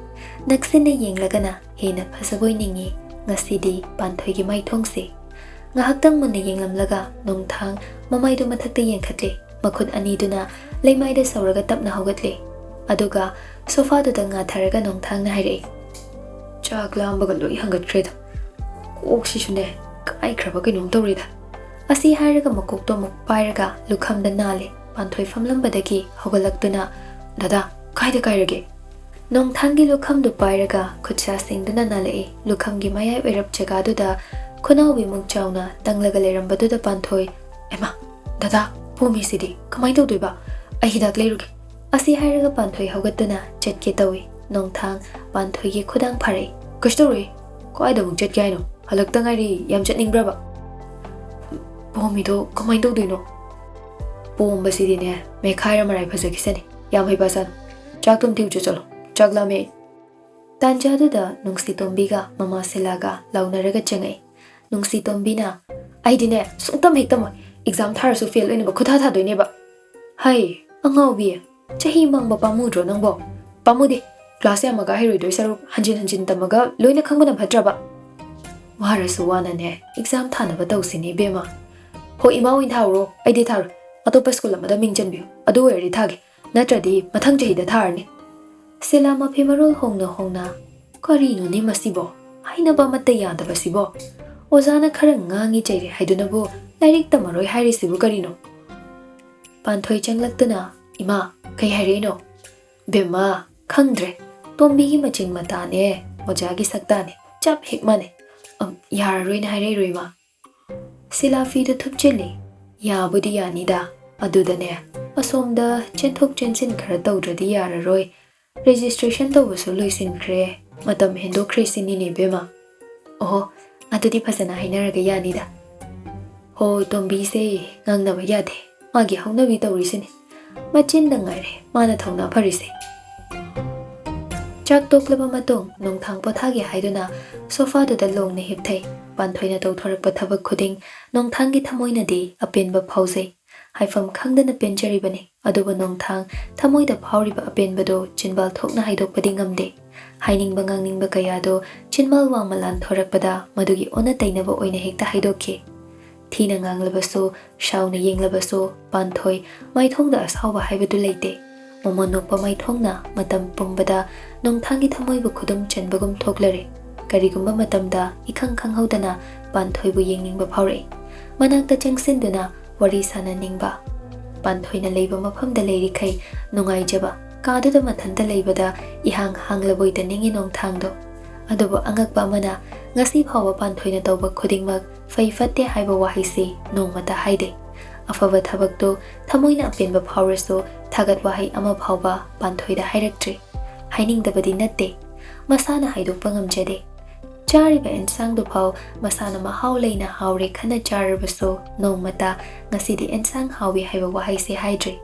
ꯅꯛꯁꯤꯟꯅ ꯌꯦꯡꯂꯒꯅ ꯍꯦꯟꯅ ꯐꯖꯕꯣꯏ ꯅꯤꯡꯏ꯫ ꯉꯁꯤꯗꯤ ꯄꯥꯟꯊꯣꯏꯒꯤ ꯃꯥꯏꯊꯣꯡꯁꯦ ꯉꯥꯏꯍꯥꯛꯇꯪ ꯃꯨꯟꯅ ꯌꯦꯡꯂꯝꯂꯒ ꯅꯣꯡꯊꯥꯡ ꯃꯃꯥꯏꯗꯨ ꯃꯊꯛꯇ ꯌꯦꯡꯈꯠꯂꯦ꯫ ꯃꯈꯨꯠ ꯑꯅꯤꯗꯨꯅ ꯂꯩꯃꯥꯏꯗ ꯁꯧꯔꯒ ꯇꯞꯅ ꯍꯧꯒꯠꯂꯦ꯫ ꯑꯗꯨꯒ ꯁꯣꯐꯥꯗꯨꯗ ꯉꯥꯊꯔꯒ ꯅꯣꯡꯊꯥꯡꯅ ꯍꯥꯏꯔꯛꯏ, "ꯆꯥꯛ ꯂꯥꯝꯕꯒ ꯂꯣꯏ ꯍꯪꯒꯠꯈ꯭ꯔꯦꯗ꯫ ꯀꯣꯛꯁꯤꯁꯨꯅꯦ ꯀꯥꯏꯈ꯭ꯔꯕ ꯀꯩꯅꯣꯝ ꯇꯧꯔꯦꯗ꯫" ꯑꯁꯤ ꯍꯥꯏꯔꯒ ꯃꯀꯣꯛꯇꯣ ꯑꯃꯨꯛ ꯄꯥꯏꯔꯒ ꯂꯨꯈꯝꯗ ꯅꯥꯜꯂꯦ꯫ ꯄꯥꯟꯊꯣꯏ ꯐꯝꯂꯝꯕꯗꯒꯤ ꯍꯧꯒꯠꯂꯛꯇꯨꯅ, "ꯗꯗꯥ, ꯀꯥꯏꯗ ꯀꯥꯏꯔꯒꯦ?" ꯅꯣꯡꯊꯥꯡꯒꯤ ꯂꯨꯈꯝꯗꯨ ꯄꯥꯏꯔꯒ ꯈꯨꯠꯁꯥ ꯁꯤꯡꯗꯨꯅ ꯅꯥꯜꯂꯛꯏ꯫ ꯂꯨꯈꯝꯒꯤ ꯃꯌꯥꯏ ꯑꯣꯏꯔꯞ ꯖꯒꯥꯗꯨꯗ ꯈꯨꯅꯥꯎꯕꯤꯃꯨꯛ ꯆꯥꯎꯅ ꯇꯪꯂꯒ ꯂꯩꯔꯝꯕꯗꯨꯗ ꯄꯥꯟꯊꯣꯏ, "ꯑꯦꯃꯥ, ꯗꯗꯥ, ꯄꯣꯝꯃꯤꯁꯤꯗꯤ ꯀꯃꯥꯏꯅ ꯇꯧꯗꯣꯏꯕ? ꯑꯩ ꯍꯤꯗꯥꯛ ꯂꯩꯔꯨꯒꯦ꯫" ꯑꯁꯤ ꯍꯥꯏꯔꯒ ꯄꯥꯟꯊꯣꯏ ꯍꯧꯒꯠꯇꯨꯅ ꯆꯠꯀꯦ ꯇꯧꯏ꯫ ꯅꯣꯡꯊꯥꯡ ꯄꯥꯟꯊꯣꯏꯒꯤ ꯈꯨꯗꯥꯡ ꯐꯥꯔꯛꯏ꯫ "ꯀꯩꯁꯨ ꯇꯧꯔꯣꯏ꯫ ꯀꯥꯏꯗ ꯑꯃꯨꯛ ꯆꯠꯀꯦ ꯍꯥꯏꯅꯣ? ꯍꯜꯂꯛꯇ ꯉꯥꯏꯔꯤ, ꯌꯥꯝ ꯆꯠꯅꯤꯡꯕ꯭ꯔꯕ?" "ꯄꯣꯝꯃꯤꯗꯣ ꯀꯃꯥꯏꯅ ꯇꯧꯗꯣꯏꯅꯣ?" "ꯄꯣꯝꯕꯁꯤꯗꯤꯅꯦ, ꯃꯦꯈꯥꯏꯔ ꯃꯔꯥꯏ ꯐꯖꯈꯤꯁꯅꯤ꯫ ꯌꯥꯝ ꯍꯩꯄꯥ ꯁꯥꯅꯨ꯫ ꯆꯥꯛꯇꯨꯝ ꯊꯤꯎꯆꯣ ꯆꯠꯂꯣ꯫ ꯆꯥꯛ ꯂꯥꯝꯃꯦ ꯑꯩ꯫" ꯇꯥꯟꯖꯥꯗꯨꯗ ꯅꯨꯡꯁꯤꯇꯣꯝꯕꯤꯒ ꯃꯃꯥ ꯁꯤꯂꯥꯒ ꯂꯥꯎꯅꯔꯒ ꯆꯪꯉꯛꯏ꯫ ꯅꯨꯡꯁꯤꯇꯣꯝꯕꯤꯅ, "ꯑꯩꯗꯤꯅꯦ ꯁꯨꯡꯇꯝ ꯍꯦꯛ ꯇꯝꯃꯣꯏ꯫ ꯑꯦꯛꯖꯥꯝ ꯊꯥꯔꯁꯨ ꯐꯦꯜ ꯑꯣꯏꯅꯕ ꯈꯨꯊꯥ ꯊꯥꯗꯣꯏꯅꯦꯕ꯫" "ꯍꯩ, ꯑꯉꯥꯎꯕꯤ, ꯆꯍꯤ ꯃꯥꯡꯕ ꯄꯥꯝꯃꯨꯗ꯭ꯔꯣ ꯅꯪꯕꯣ?" "ꯄꯥꯝꯃꯨꯗꯦ꯫ ꯀ꯭ꯂꯥꯁ ꯌꯥꯝꯃꯒ ꯍꯩꯔꯣꯏꯗꯣꯏ ꯁꯔꯨꯛ ꯍꯟꯖꯤꯟ ꯍꯟꯖꯤꯟ ꯇꯝꯃꯒ ꯂꯣꯏꯅ ꯈꯪꯕꯅ ꯐꯠꯇ꯭ꯔꯕ?" "ꯋꯥꯔꯁꯨ ꯋꯥꯅꯅꯦ ꯑꯦꯛꯖꯥꯝ ꯊꯥꯅꯕ ꯇꯧꯁꯤꯅꯦ ꯏꯕꯦꯝꯃ꯫" "ꯍꯣ, ꯏꯃꯥ ꯑꯣꯏꯅ ꯊꯥꯔꯨꯔꯣ, ꯑꯩꯗꯤ ꯊꯥꯔꯣꯏ꯫ ꯑꯇꯣꯞꯄ ꯁ꯭ꯀꯨꯜ ꯑꯃꯗ ꯃꯤꯡ ꯆꯟꯕꯤꯌꯨ, ꯑꯗꯨ ꯑꯣꯏꯔꯗꯤ ꯊꯥꯒꯦ꯫ ꯅꯠꯇ꯭ꯔꯗꯤ ꯃꯊꯪ ꯆꯍꯤꯗ ꯊꯥꯔꯅꯤ꯫" ꯁꯤꯂꯥ ꯃꯐꯤ ꯃꯔꯣꯜ ꯍꯣꯡꯅ ꯍꯣꯡꯅ, "ꯀꯔꯤꯅꯣꯅꯦ ꯃꯁꯤꯕꯣ? ꯍꯥꯏꯅꯕ ꯑꯃꯠꯇ ꯌꯥꯗꯕꯁꯤꯕꯣ꯫ ꯑꯣꯖꯥꯅ ꯈꯔ ꯉꯥꯡꯉꯤ ꯆꯩꯔꯦ ꯍꯥꯏꯗꯨꯅꯕꯨ ꯂꯥꯏꯔꯤꯛ ꯇꯝꯃꯔꯣꯏ ꯍꯥꯏꯔꯤꯁꯤꯕꯨ ꯀꯔꯤꯅꯣ?" ꯄꯥꯟꯊꯣꯏ ꯆꯪꯂꯛꯇꯨꯅ, "ꯏꯃꯥ, ꯀꯩ ꯍꯥꯏꯔꯛꯏꯅꯣ?" "ꯕꯦꯝꯃ, ꯈꯪꯗ꯭ꯔꯦ꯫ ꯇꯣꯝꯕꯤꯒꯤ ꯃꯆꯤꯡ ꯃꯇꯥꯅꯦ, ꯑꯣꯖꯥꯒꯤ ꯁꯛꯇꯥꯅꯦ, ꯆꯞ ꯍꯦꯛ ꯃꯥꯟꯅꯩ꯫ ꯑꯝ, ꯌꯥꯔꯔꯣꯏꯅ ꯍꯥꯏꯔꯛꯏꯔꯣ, ꯏꯃꯥ?" ꯁꯤꯂꯥ ꯐꯤꯗꯨ ꯊꯨꯞꯆꯤꯜꯂꯤ꯫ "ꯌꯥꯕꯨꯗꯤ ꯌꯥꯅꯤꯗ꯫ ꯑꯗꯨꯗꯅꯦ, ꯑꯁꯣꯝꯗ ꯆꯦꯟꯊꯣꯛ ꯆꯦꯟꯁꯤꯟ ꯈꯔ ꯇꯧꯗ꯭ꯔꯗꯤ ꯌꯥꯔꯔꯣꯏ꯫ ꯔꯦꯖꯤꯁꯇ꯭ꯔꯦꯁꯟ ꯇꯧꯕꯁꯨ ꯂꯣꯏꯁꯤꯟꯈ꯭ꯔꯦ꯫ ꯃꯇꯝ ꯍꯦꯟꯗꯣꯛꯈ꯭ꯔꯦ ꯁꯤꯅꯤꯅꯦ, ꯏꯕꯦꯝꯃ꯫" "ꯑꯣꯍꯣ, ꯑꯗꯨꯗꯤ ꯐꯖꯅ ꯍꯥꯏꯅꯔꯒ ꯌꯥꯅꯤꯗ꯫" ꯍꯣ, ꯇꯣꯝꯕꯤꯁꯦ ꯉꯥꯡꯅꯕ ꯌꯥꯗꯦ꯫ ꯃꯥꯒꯤ ꯍꯧꯅꯕꯤ ꯇꯧꯔꯤꯁꯤꯅꯤ꯫ ꯃꯆꯤꯟꯗ ꯉꯥꯏꯔꯦ ꯃꯥꯅ ꯊꯧꯅꯥ ꯐꯔꯤꯁꯦ꯫ ꯆꯥꯛ ꯇꯣꯛꯂꯕ ꯃꯇꯨꯡ ꯅꯣꯡꯊꯥꯡ ꯄꯣꯊꯥꯒꯦ ꯍꯥꯏꯗꯨꯅ ꯁꯣꯐꯥꯗꯨꯗ ꯂꯣꯡꯅ ꯍꯤꯞꯊꯩ꯫ ꯄꯥꯟꯊꯣꯏꯅ ꯇꯧꯊꯣꯔꯛꯄ ꯊꯕꯛ ꯈꯨꯗꯤꯡ ꯅꯣꯡꯊꯥꯡꯒꯤ ꯊꯃꯣꯏꯅꯗꯤ ꯑꯄꯦꯟꯕ ꯐꯥꯎꯖꯩ꯫ ꯍꯥꯏꯐꯝ ꯈꯪꯗꯅ ꯄꯦꯟꯖꯔꯤꯕꯅꯤ꯫ ꯑꯗꯨꯕꯨ ꯅꯣꯡꯊꯥꯡ ꯊꯃꯣꯏꯗ ꯐꯥꯎꯔꯤꯕ ꯑꯄꯦꯟꯕꯗꯨ ꯆꯤꯟꯕꯥꯜ ꯊꯣꯛꯅ ꯍꯥꯏꯗꯣꯛꯄꯗꯤ ꯉꯝꯗꯦ꯫ ꯍꯥꯏꯅꯤꯡꯕ ꯉꯥꯡꯅꯤꯡꯕ ꯀꯌꯥꯗꯣ ꯆꯤꯟꯕꯥꯜ ꯋꯥꯡꯃ ꯂꯥꯟꯊꯣꯔꯛꯄꯗ ꯃꯗꯨꯒꯤ ꯑꯣꯟꯅ ꯇꯩꯅꯕ ꯑꯣꯏꯅ ꯍꯦꯛꯇ ꯍꯥꯏꯗꯣꯛꯈꯤ꯫ ꯊꯤꯅ ꯉꯥꯡꯂꯕꯁꯨ, ꯁꯥꯎꯅ ꯌꯦꯡꯂꯕꯁꯨ, ꯄꯥꯟꯊꯣꯏ ꯃꯥꯏꯊꯣꯡꯗ ꯑꯁꯥꯎꯕ ꯍꯥꯏꯕꯗꯨ ꯂꯩꯇꯦ꯫ ꯃꯃꯣꯟ ꯅꯣꯛꯄ ꯃꯥꯏꯊꯣꯡꯅ ꯃꯇꯝ ꯄꯨꯝꯕꯗ ꯅꯣꯡꯊꯥꯡꯒꯤ ꯊꯃꯣꯏꯕꯨ ꯈꯨꯗꯨꯝ ꯆꯟꯕꯒꯨꯝ ꯊꯣꯛꯂꯔꯦ꯫ ꯀꯔꯤꯒꯨꯝꯕ ꯃꯇꯝꯗ ꯏꯈꯪ ꯈꯪꯍꯧꯗꯅ ꯄꯥꯟꯊꯣꯏꯕꯨ ꯌꯦꯡꯅꯤꯡꯕ ꯐꯥꯎꯔꯛꯏ꯫ ꯃꯅꯥꯛꯇ ꯆꯪꯁꯤꯟꯗꯨꯅ ꯋꯥꯔꯤ ꯁꯥꯟꯅꯅꯤꯡꯕ꯫ ꯄꯥꯟꯊꯣꯏꯅ ꯂꯩꯕ ꯃꯐꯝꯗ ꯂꯩꯔꯤꯈꯩ ꯅꯨꯡꯉꯥꯏꯖꯕ꯫ ꯀꯥꯗꯨꯗ ꯃꯊꯟꯇ ꯂꯩꯕꯗ ꯏꯍꯥꯡ ꯍꯥꯡꯂꯕꯣꯏꯗ ꯅꯤꯡꯏ ꯅꯣꯡꯊꯥꯡꯗꯣ꯫ ꯑꯗꯨꯕꯨ ꯑꯉꯛꯄ ꯑꯃꯅ, ꯉꯁꯤ ꯐꯥꯎꯕ ꯄꯥꯟꯊꯣꯏꯅ ꯇꯧꯕ ꯈꯨꯗꯤꯡꯃꯛ ꯐꯩ ꯐꯠꯇꯦ ꯍꯥꯏꯕ ꯋꯥꯍꯩꯁꯤ ꯅꯣꯡꯃꯇ ꯍꯥꯏꯗꯦ꯫ ꯑꯐꯕ ꯊꯕꯛꯇꯨ ꯊꯃꯣꯏꯅ ꯑꯄꯦꯟꯕ ꯐꯥꯎꯔꯁꯨ ꯊꯥꯒꯠ ꯋꯥꯍꯩ ꯑꯃ ꯐꯥꯎꯕ ꯄꯥꯟꯊꯣꯏꯗ ꯍꯥꯏꯔꯛꯇ꯭ꯔꯤ꯫ ꯍꯥꯏꯅꯤꯡꯗꯕꯗꯤ ꯅꯠꯇꯦ, ꯃꯁꯥꯅ ꯍꯥꯏꯗꯣꯛꯄ ꯉꯝꯖꯗꯦ꯫ ꯆꯥꯔꯤꯕ ꯑꯦꯟꯁꯥꯡꯗꯨ ꯐꯥꯎ ꯃꯁꯥꯅ ꯃꯍꯥꯎ ꯂꯩꯅ ꯍꯥꯎꯔꯦ ꯈꯟꯅ ꯆꯥꯔꯕꯁꯨ ꯅꯣꯡꯃꯇ "ꯉꯁꯤꯗꯤ ꯑꯦꯟꯁꯥꯡ ꯍꯥꯎꯏ" ꯍꯥꯏꯕ ꯋꯥꯍꯩꯁꯦ ꯍꯥꯏꯗ꯭ꯔꯤ꯫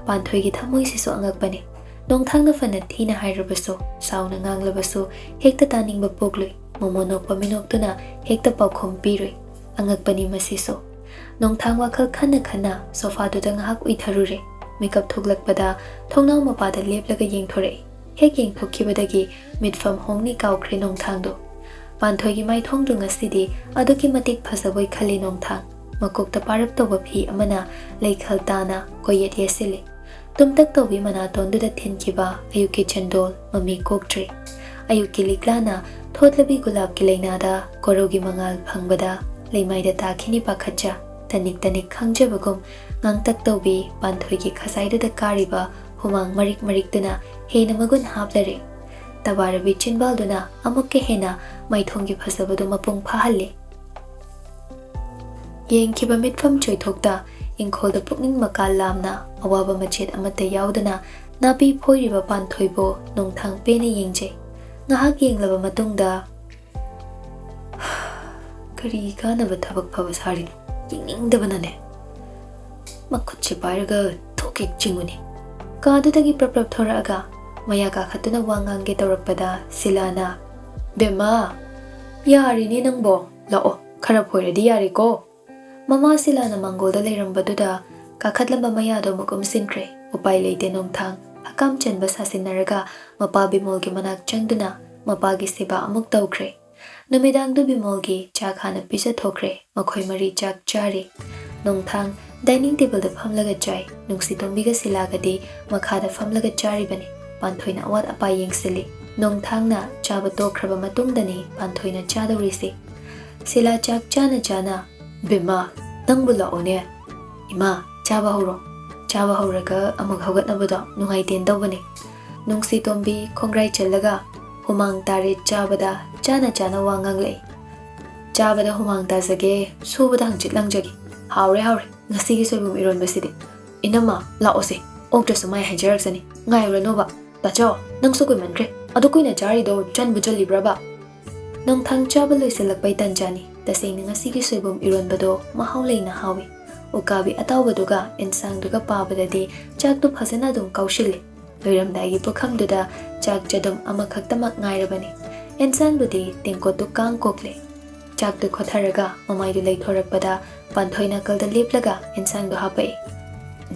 ꯄꯥꯟꯊꯣꯏꯒꯤ ꯊꯃꯣꯏꯁꯤꯁꯨ ꯑꯉꯛꯄꯅꯤ꯫ ꯅꯣꯡꯊꯥꯡꯅ ꯐꯅ ꯊꯤꯅ ꯍꯥꯏꯔꯕꯁꯨ, ꯁꯥꯎꯅ ꯉꯥꯡꯂꯕꯁꯨ ꯍꯦꯛꯇ ꯇꯥꯅꯤꯡꯕ ꯄꯣꯛꯂꯨꯏ꯫ ꯃꯃꯣꯟ ꯅꯣꯛꯄ ꯃꯤꯅꯣꯛꯇꯨꯅ ꯍꯦꯛꯇ ꯄꯥꯎꯈꯨꯝ ꯄꯤꯔꯨꯏ꯫ ꯑꯉꯛꯄꯅꯤ ꯃꯁꯤꯁꯨ꯫ ꯅꯣꯡꯊꯥꯡ ꯋꯥꯈꯜ ꯈꯟꯅ ꯈꯟꯅ ꯁꯣꯐꯥꯗꯨꯗ ꯉꯥꯏꯍꯥꯛ ꯎꯏꯊꯔꯨꯔꯦ꯫ ꯃꯤꯀꯞ ꯊꯣꯛꯂꯛꯄꯗ ꯊꯣꯡꯅꯥꯎ ꯃꯄꯥꯗ ꯂꯦꯞꯂꯒ ꯌꯦꯡꯊꯣꯔꯛꯏ꯫ ꯍꯦꯛ ꯌꯦꯡꯊꯣꯛꯈꯤꯕꯗꯒꯤ ꯃꯤꯠꯐꯝ ꯍꯣꯡꯅꯤ ꯀꯥꯎꯈ꯭ꯔꯦ ꯅꯣꯡꯊꯥꯡꯗꯣ꯫ ꯄꯥꯟꯊꯣꯏꯒꯤ ꯃꯥꯏꯊꯣꯡꯗꯨ ꯉꯁꯤꯗꯤ ꯑꯗꯨꯛꯀꯤ ꯃꯇꯤꯛ ꯐꯖꯕꯣꯏ ꯈꯜꯂꯤ ꯅꯣꯡꯊꯥꯡ꯫ ꯃꯀꯣꯛꯇ ꯄꯥꯔꯞ ꯇꯧꯕ ꯐꯤ ꯑꯃꯅ ꯂꯩꯈꯜ ꯇꯥꯅ ꯀꯣꯌꯦꯠ ꯌꯦꯠꯁꯤꯜꯂꯤ꯫ ꯇꯨꯝꯇꯛ ꯇꯧꯕꯤ ꯃꯅꯥꯇꯣꯟꯗꯨꯗ ꯊꯤꯟꯈꯤꯕ ꯑꯌꯨꯛꯀꯤ ꯆꯟꯗꯣꯜ ꯃꯃꯤ ꯀꯣꯛꯇ꯭ꯔꯤ꯫ ꯑꯌꯨꯛꯀꯤ ꯂꯤꯛꯂꯥꯅ ꯊꯣꯠꯂꯕꯤ ꯒꯨꯂꯥꯞꯀꯤ ꯂꯩꯅꯥꯗ ꯀꯣꯔꯧꯒꯤ ꯃꯉꯥꯜ ꯐꯪꯕꯗ ꯂꯩꯃꯥꯏꯗ ꯇꯥꯈꯤꯅꯤ ꯄꯥꯈꯠꯆ꯫ ꯇꯅꯤꯛ ꯇꯅꯤꯛ ꯈꯪꯖꯕꯒꯨꯝ ꯉꯥꯡꯇꯛ ꯇꯧꯕꯤ ꯄꯥꯟꯊꯣꯏꯒꯤ ꯈꯖꯥꯏꯗꯨꯗ ꯀꯥꯔꯤꯕ ꯍꯨꯃꯥꯡ ꯃꯔꯤꯛ ꯃꯔꯤꯛꯇꯨꯅ ꯍꯦꯟꯅ ꯃꯒꯨꯟ ꯍꯥꯞꯂꯔꯦ꯫ ꯇꯕꯥꯔꯕꯤ ꯆꯤꯟꯕꯥꯜꯗꯨꯅ ꯑꯃꯨꯛꯀ ꯍꯦꯟꯅ ꯃꯥꯏꯊꯣꯡꯒꯤ ꯐꯖꯕꯗꯨ ꯃꯄꯨꯡ ꯐꯥꯍꯜꯂꯦ꯫ ꯌꯦꯡꯈꯤꯕ ꯃꯤꯠꯐꯝ ꯆꯣꯏꯊꯣꯛꯇ ꯏꯪꯈꯣꯜꯗ ꯄꯨꯛꯅꯤꯡ ꯃꯀꯥ ꯂꯥꯝꯅ ꯑꯋꯥꯕ ꯃꯆꯦꯠ ꯑꯃꯠꯇ ꯌꯥꯎꯗꯅ ꯅꯥꯄꯤ ꯐꯣꯏꯔꯤꯕ ꯄꯥꯟꯊꯣꯏꯕꯨ ꯅꯣꯡꯊꯥꯡ ꯄꯦꯟꯅ ꯌꯦꯡꯖꯩ꯫ ꯉꯥꯏꯍꯥꯛ ꯌꯦꯡꯂꯕ ꯃꯇꯨꯡꯗ, "ꯀꯔꯤ ꯀꯥꯟꯅꯕ ꯊꯕꯛ ꯐꯕ ꯁꯥꯔꯤꯅꯣ? ꯌꯦꯡꯅꯤꯡꯗꯕꯅꯅꯦ꯫ ꯃꯈꯨꯠꯁꯦ ꯄꯥꯏꯔꯒ ꯊꯣꯛ ꯍꯦꯛ ꯆꯤꯡꯉꯨꯅꯦ꯫" ꯀꯥꯗꯨꯗꯒꯤ ꯄ꯭ꯔꯞ ꯄ꯭ꯔꯞ ꯊꯣꯔꯛꯑꯒ ꯃꯌꯥ ꯀꯥꯈꯠꯇꯨꯅ ꯋꯥ ꯉꯥꯡꯒꯦ ꯇꯧꯔꯛꯄꯗ ꯁꯤꯂꯥꯅ, "ꯕꯦꯝꯃ, ꯌꯥꯔꯤꯅꯦ ꯅꯪꯕꯣ꯫ ꯂꯥꯛꯑꯣ, ꯈꯔ ꯐꯣꯏꯔꯗꯤ ꯌꯥꯔꯦꯀꯣ꯫" ꯃꯃꯥ ꯁꯤꯂꯥꯅ ꯃꯥꯡꯒꯣꯜꯗ ꯂꯩꯔꯝꯕꯗꯨꯗ ꯀꯥꯈꯠꯂꯝꯕ ꯃꯌꯥꯗꯣ ꯑꯃꯨꯛ ꯎꯝꯁꯤꯟꯈ꯭ꯔꯦ꯫ ꯎꯄꯥꯏ ꯂꯩꯇꯦ ꯅꯣꯡꯊꯥꯡ꯫ ꯍꯀꯥꯝ ꯆꯟꯕ ꯁꯥꯁꯤꯟꯅꯔꯒ ꯃꯄꯥ ꯕꯤꯃꯣꯜꯒꯤ ꯃꯅꯥꯛ ꯆꯪꯗꯨꯅ ꯃꯄꯥꯒꯤ ꯁꯦꯕꯥ ꯑꯃꯨꯛ ꯇꯧꯈ꯭ꯔꯦ꯫ ꯅꯨꯃꯤꯗꯥꯡꯗꯨ ꯕꯤꯃꯣꯜꯒꯤ ꯆꯥꯛ ꯍꯥꯟꯅ ꯄꯤꯖꯊꯣꯛꯈ꯭ꯔꯦ꯫ ꯃꯈꯣꯏ ꯃꯔꯤ ꯆꯥꯛ ꯆꯥꯔꯤ꯫ ꯅꯣꯡꯊꯥꯡ ꯗꯥꯏꯅꯤꯡ ꯇꯦꯕꯜꯗ ꯐꯝꯂꯒ ꯆꯥꯏ꯫ ꯅꯨꯡꯁꯤꯇꯣꯝꯕꯤꯒ ꯁꯤꯂꯥꯒꯗꯤ ꯃꯈꯥꯗ ꯐꯝꯂꯒ ꯆꯥꯔꯤꯕꯅꯤ꯫ ꯄꯥꯟꯊꯣꯏꯅ ꯑꯋꯥꯠ ꯑꯄꯥ ꯌꯦꯡꯁꯤꯜꯂꯤ꯫ ꯅꯣꯡꯊꯥꯡꯅ ꯆꯥꯕ ꯇꯣꯛꯈ꯭ꯔꯕ ꯃꯇꯨꯡꯗꯅꯤ ꯄꯥꯟꯊꯣꯏꯅ ꯆꯥꯗꯧꯔꯤꯁꯤ꯫ ꯁꯤꯂꯥ ꯆꯥꯛ ꯆꯥꯅ ꯆꯥꯅ, "ꯕꯦꯝꯃ, ꯅꯪꯕꯨ ꯂꯥꯛꯑꯣꯅꯦ꯫ ꯏꯃꯥ, ꯆꯥꯕ ꯍꯧꯔꯣ꯫ ꯆꯥꯕ ꯍꯧꯔꯒ ꯑꯃꯨꯛ ꯍꯧꯒꯠꯅꯕꯗꯣ ꯅꯨꯡꯉꯥꯏꯇꯦꯅ ꯇꯧꯕꯅꯦ꯫" ꯅꯨꯡꯁꯤꯇꯣꯝꯕꯤ ꯈꯣꯡꯒ꯭ꯔꯥꯏ ꯆꯜꯂꯒ ꯍꯨꯃꯥꯡ ꯇꯥꯔꯦ ꯆꯥꯕꯗ ꯆꯥꯅ ꯆꯥꯅ ꯋꯥ ꯉꯥꯡꯂꯛꯏ꯫ "ꯆꯥꯕꯗ ꯍꯨꯃꯥꯡ ꯇꯥꯖꯒꯦ, ꯁꯨꯕꯗ ꯍꯪꯆꯤꯠ ꯂꯥꯡꯖꯒꯦ꯫ ꯍꯥꯎꯔꯦ, ꯍꯥꯎꯔꯦ, ꯉꯁꯤꯒꯤ ꯁꯣꯏꯕꯨꯝ ꯏꯔꯣꯟꯕꯁꯤꯗꯤ꯫ ꯏꯅꯝꯃ, ꯂꯥꯛꯑꯣꯁꯦ, ꯑꯣꯛꯇ꯭ꯔꯁꯨ ꯃꯥꯏ ꯍꯥꯏꯖꯔꯛꯁꯅꯤ꯫ ꯉꯥꯏꯔꯨꯔꯅꯣꯕ꯫ ꯇꯥꯆꯧ, ꯅꯪꯁꯨ ꯀꯨꯏꯃꯟꯈ꯭ꯔꯦ꯫ ꯑꯗꯨ ꯀꯨꯏꯅ ꯆꯥꯔꯤꯗꯣ ꯆꯟꯕꯨ ꯆꯜꯂꯤꯕ꯭ꯔꯕ?" ꯅꯣꯡꯊꯥꯡ ꯆꯥꯕ ꯂꯣꯏꯁꯤꯜꯂꯛꯄꯩ ꯇꯟꯖꯥꯅꯤ꯫ ꯇꯁꯦꯡꯅ ꯉꯁꯤꯒꯤ ꯁꯣꯏꯕꯨꯝ ꯏꯔꯣꯟꯕꯗꯣ ꯃꯍꯥꯎ ꯂꯩꯅ ꯍꯥꯎꯏ꯫ ꯎꯀꯥꯕꯤ ꯑꯇꯥꯎꯕꯗꯨꯒ ꯑꯦꯟꯁꯥꯡꯗꯨꯒ ꯄꯥꯕꯗꯗꯤ ꯆꯥꯛꯇꯨ ꯐꯖꯅ ꯑꯗꯨꯝ ꯀꯥꯎꯁꯤꯜꯂꯤ꯫ ꯂꯣꯏꯔꯝꯗꯥꯏꯒꯤ ꯄꯨꯈꯝꯗꯨꯗ ꯆꯥꯛ ꯆꯗꯨꯝ ꯑꯃꯈꯛꯇꯃꯛ ꯉꯥꯏꯔꯕꯅꯤ꯫ ꯑꯦꯟꯁꯥꯡꯗꯨꯗꯤ ꯇꯦꯡꯀꯣꯠꯇꯨ ꯀꯥꯡ ꯀꯣꯛꯂꯦ꯫ ꯆꯥꯛꯇꯨ ꯈꯣꯊꯔꯒ ꯃꯃꯥꯏꯗꯨ ꯂꯩꯊꯣꯔꯛꯄꯗ ꯄꯥꯟꯊꯣꯏ ꯅꯥꯀꯜꯗ ꯂꯦꯞꯂꯒ ꯑꯦꯟꯁꯥꯡꯗꯨ ꯍꯥꯞꯄꯛꯏ꯫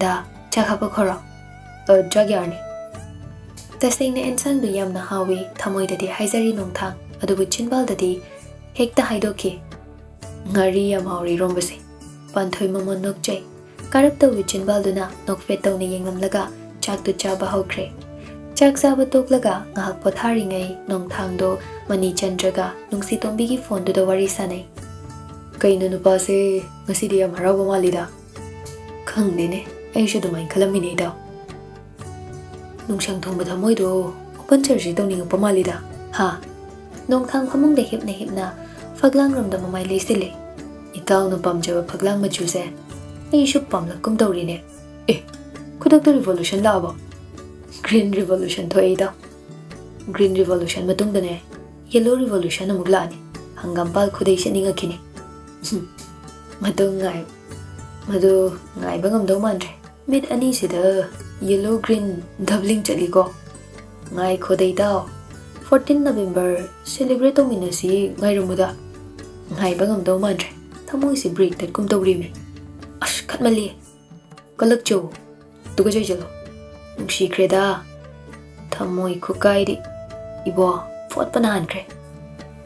"ꯗꯥ, ꯆꯥꯛ ꯍꯥꯞꯄꯛꯈꯣꯔꯣ?" "ꯑ, ꯆꯥꯛ ꯌꯥꯔꯅꯤ꯫" ꯇꯁꯦꯡꯅ ꯑꯦꯟꯁꯥꯡꯗꯨ ꯌꯥꯝꯅ ꯍꯥꯎꯏ꯫ ꯊꯃꯣꯏꯗꯗꯤ ꯍꯥꯏꯖꯔꯤ ꯅꯣꯡꯊꯥꯡ, ꯑꯗꯨꯕꯨ ꯆꯤꯟꯕꯥꯜꯗꯗꯤ ꯍꯦꯛꯇ ꯍꯥꯏꯗꯣꯛꯈꯤ꯫ "ꯉꯥꯔꯤ ꯌꯥꯝ ꯍꯥꯎꯔꯦ ꯏꯔꯣꯝꯕꯁꯦ꯫" ꯄꯥꯟꯊꯣꯏ ꯃꯃꯣꯟ ꯅꯣꯛꯆꯩ꯫ ꯀꯥꯔꯞ ꯇꯧꯏ ꯆꯤꯟꯕꯥꯜꯗꯨꯅ ꯅꯣꯛꯐꯦꯠ ꯇꯧꯅ ꯌꯦꯡꯂꯝꯂꯒ ꯆꯥꯛꯇꯨ ꯆꯥꯕ ꯍꯧꯈ꯭ꯔꯦ꯫ ꯆꯥꯛ ꯆꯥꯕ ꯇꯣꯛꯂꯒ ꯉꯥꯏꯍꯥꯛ ꯄꯣꯊꯥꯔꯤꯉꯩ ꯅꯣꯡꯊꯥꯡꯗꯣ ꯃꯅꯤꯆꯟꯗ꯭ꯔꯒ ꯅꯨꯡꯁꯤꯇꯣꯝꯕꯤꯒꯤ ꯐꯣꯟꯗꯨꯗ ꯋꯥꯔꯤ ꯁꯥꯟꯅꯩ꯫ "ꯀꯩꯅꯣ ꯅꯨꯄꯥꯁꯦ ꯉꯁꯤꯗꯤ ꯌꯥꯝ ꯍꯔꯥꯎꯕ ꯃꯥꯜꯂꯤꯗ?" "ꯈꯪꯗꯦꯅꯦ, ꯑꯩꯁꯨ ꯑꯗꯨꯃꯥꯏꯅ ꯈꯜꯂꯝꯃꯤꯅꯦ ꯏꯇꯥꯎ꯫ ꯅꯨꯡꯁꯪ ꯊꯣꯡꯕ ꯊꯃꯣꯏꯗꯣ open surgery ꯇꯧꯅꯤꯡꯉꯛꯄ ꯃꯥꯜꯂꯤꯗ, ꯍꯥ?" ꯅꯣꯡꯊꯥꯡ ꯐꯃꯨꯡꯗ ꯍꯤꯞꯅ ꯍꯤꯞꯅ ꯐꯛꯂꯥꯡꯔꯣꯝꯗ ꯃꯃꯥꯏ ꯂꯩꯁꯤꯜꯂꯦ꯫ "ꯏꯇꯥꯎꯅ ꯄꯥꯝꯖꯕ ꯐꯛꯂꯥꯡ ꯃꯆꯨꯁꯦ ꯑꯩꯁꯨ ꯄꯥꯝꯂꯛꯀꯨꯝ ꯇꯧꯔꯤꯅꯦ꯫ ꯑꯦ, ꯈꯨꯗꯛꯇ revolution ꯂꯥꯛꯑꯕꯣ?" "Green revolution ꯊꯣꯛꯑꯦ ꯏꯇꯥꯎ꯫ Green revolution ꯃꯇꯨꯡꯗꯅꯦ, yellow revolution ꯑꯃꯨꯛ ꯂꯥꯛꯑꯅꯤ꯫ ꯍꯪꯒꯥꯝꯄꯥꯜ ꯈꯨꯗꯩ ꯁꯦꯠꯅꯤꯡꯉꯛꯈꯤꯅꯤ꯫" ꯃꯗꯨ ꯉꯥꯏ-, ꯃꯗꯨ ꯉꯥꯏꯕ ꯉꯝꯗꯧ ꯃꯥꯟꯗ꯭ꯔꯦ꯫ ꯃꯤꯠ ꯑꯅꯤꯁꯤꯗ yellow green doubling ꯆꯠꯂꯤꯀꯣ꯫ ꯉꯥꯏꯈꯣꯗ ꯏꯇꯥꯎ, fourteen November celebrate ꯇꯧꯃꯤꯟꯅꯁꯤ, ꯉꯥꯏꯔꯝꯃꯨꯗ꯫ ꯉꯥꯏꯕ ꯉꯝꯗꯧ ꯃꯥꯟꯗ꯭ꯔꯦ, ꯊꯃꯣꯏꯁꯤ break ꯇꯠꯀꯨꯝ ꯇꯧꯔꯤꯃꯤ꯫ ꯑꯁ, ꯈꯠꯃꯜꯂꯤ꯫ ꯀꯜꯂꯛꯆꯧ, ꯇꯨꯀꯠꯆꯩ ꯆꯠꯂꯣ꯫ ꯅꯨꯡꯁꯤꯈ꯭ꯔꯦꯗ꯫ ꯊꯃꯣꯏ ꯈꯨꯀꯥꯏꯗꯤ ꯏꯕꯣ, ꯐꯣꯠꯄꯅ ꯍꯥꯟꯈ꯭ꯔꯦ꯫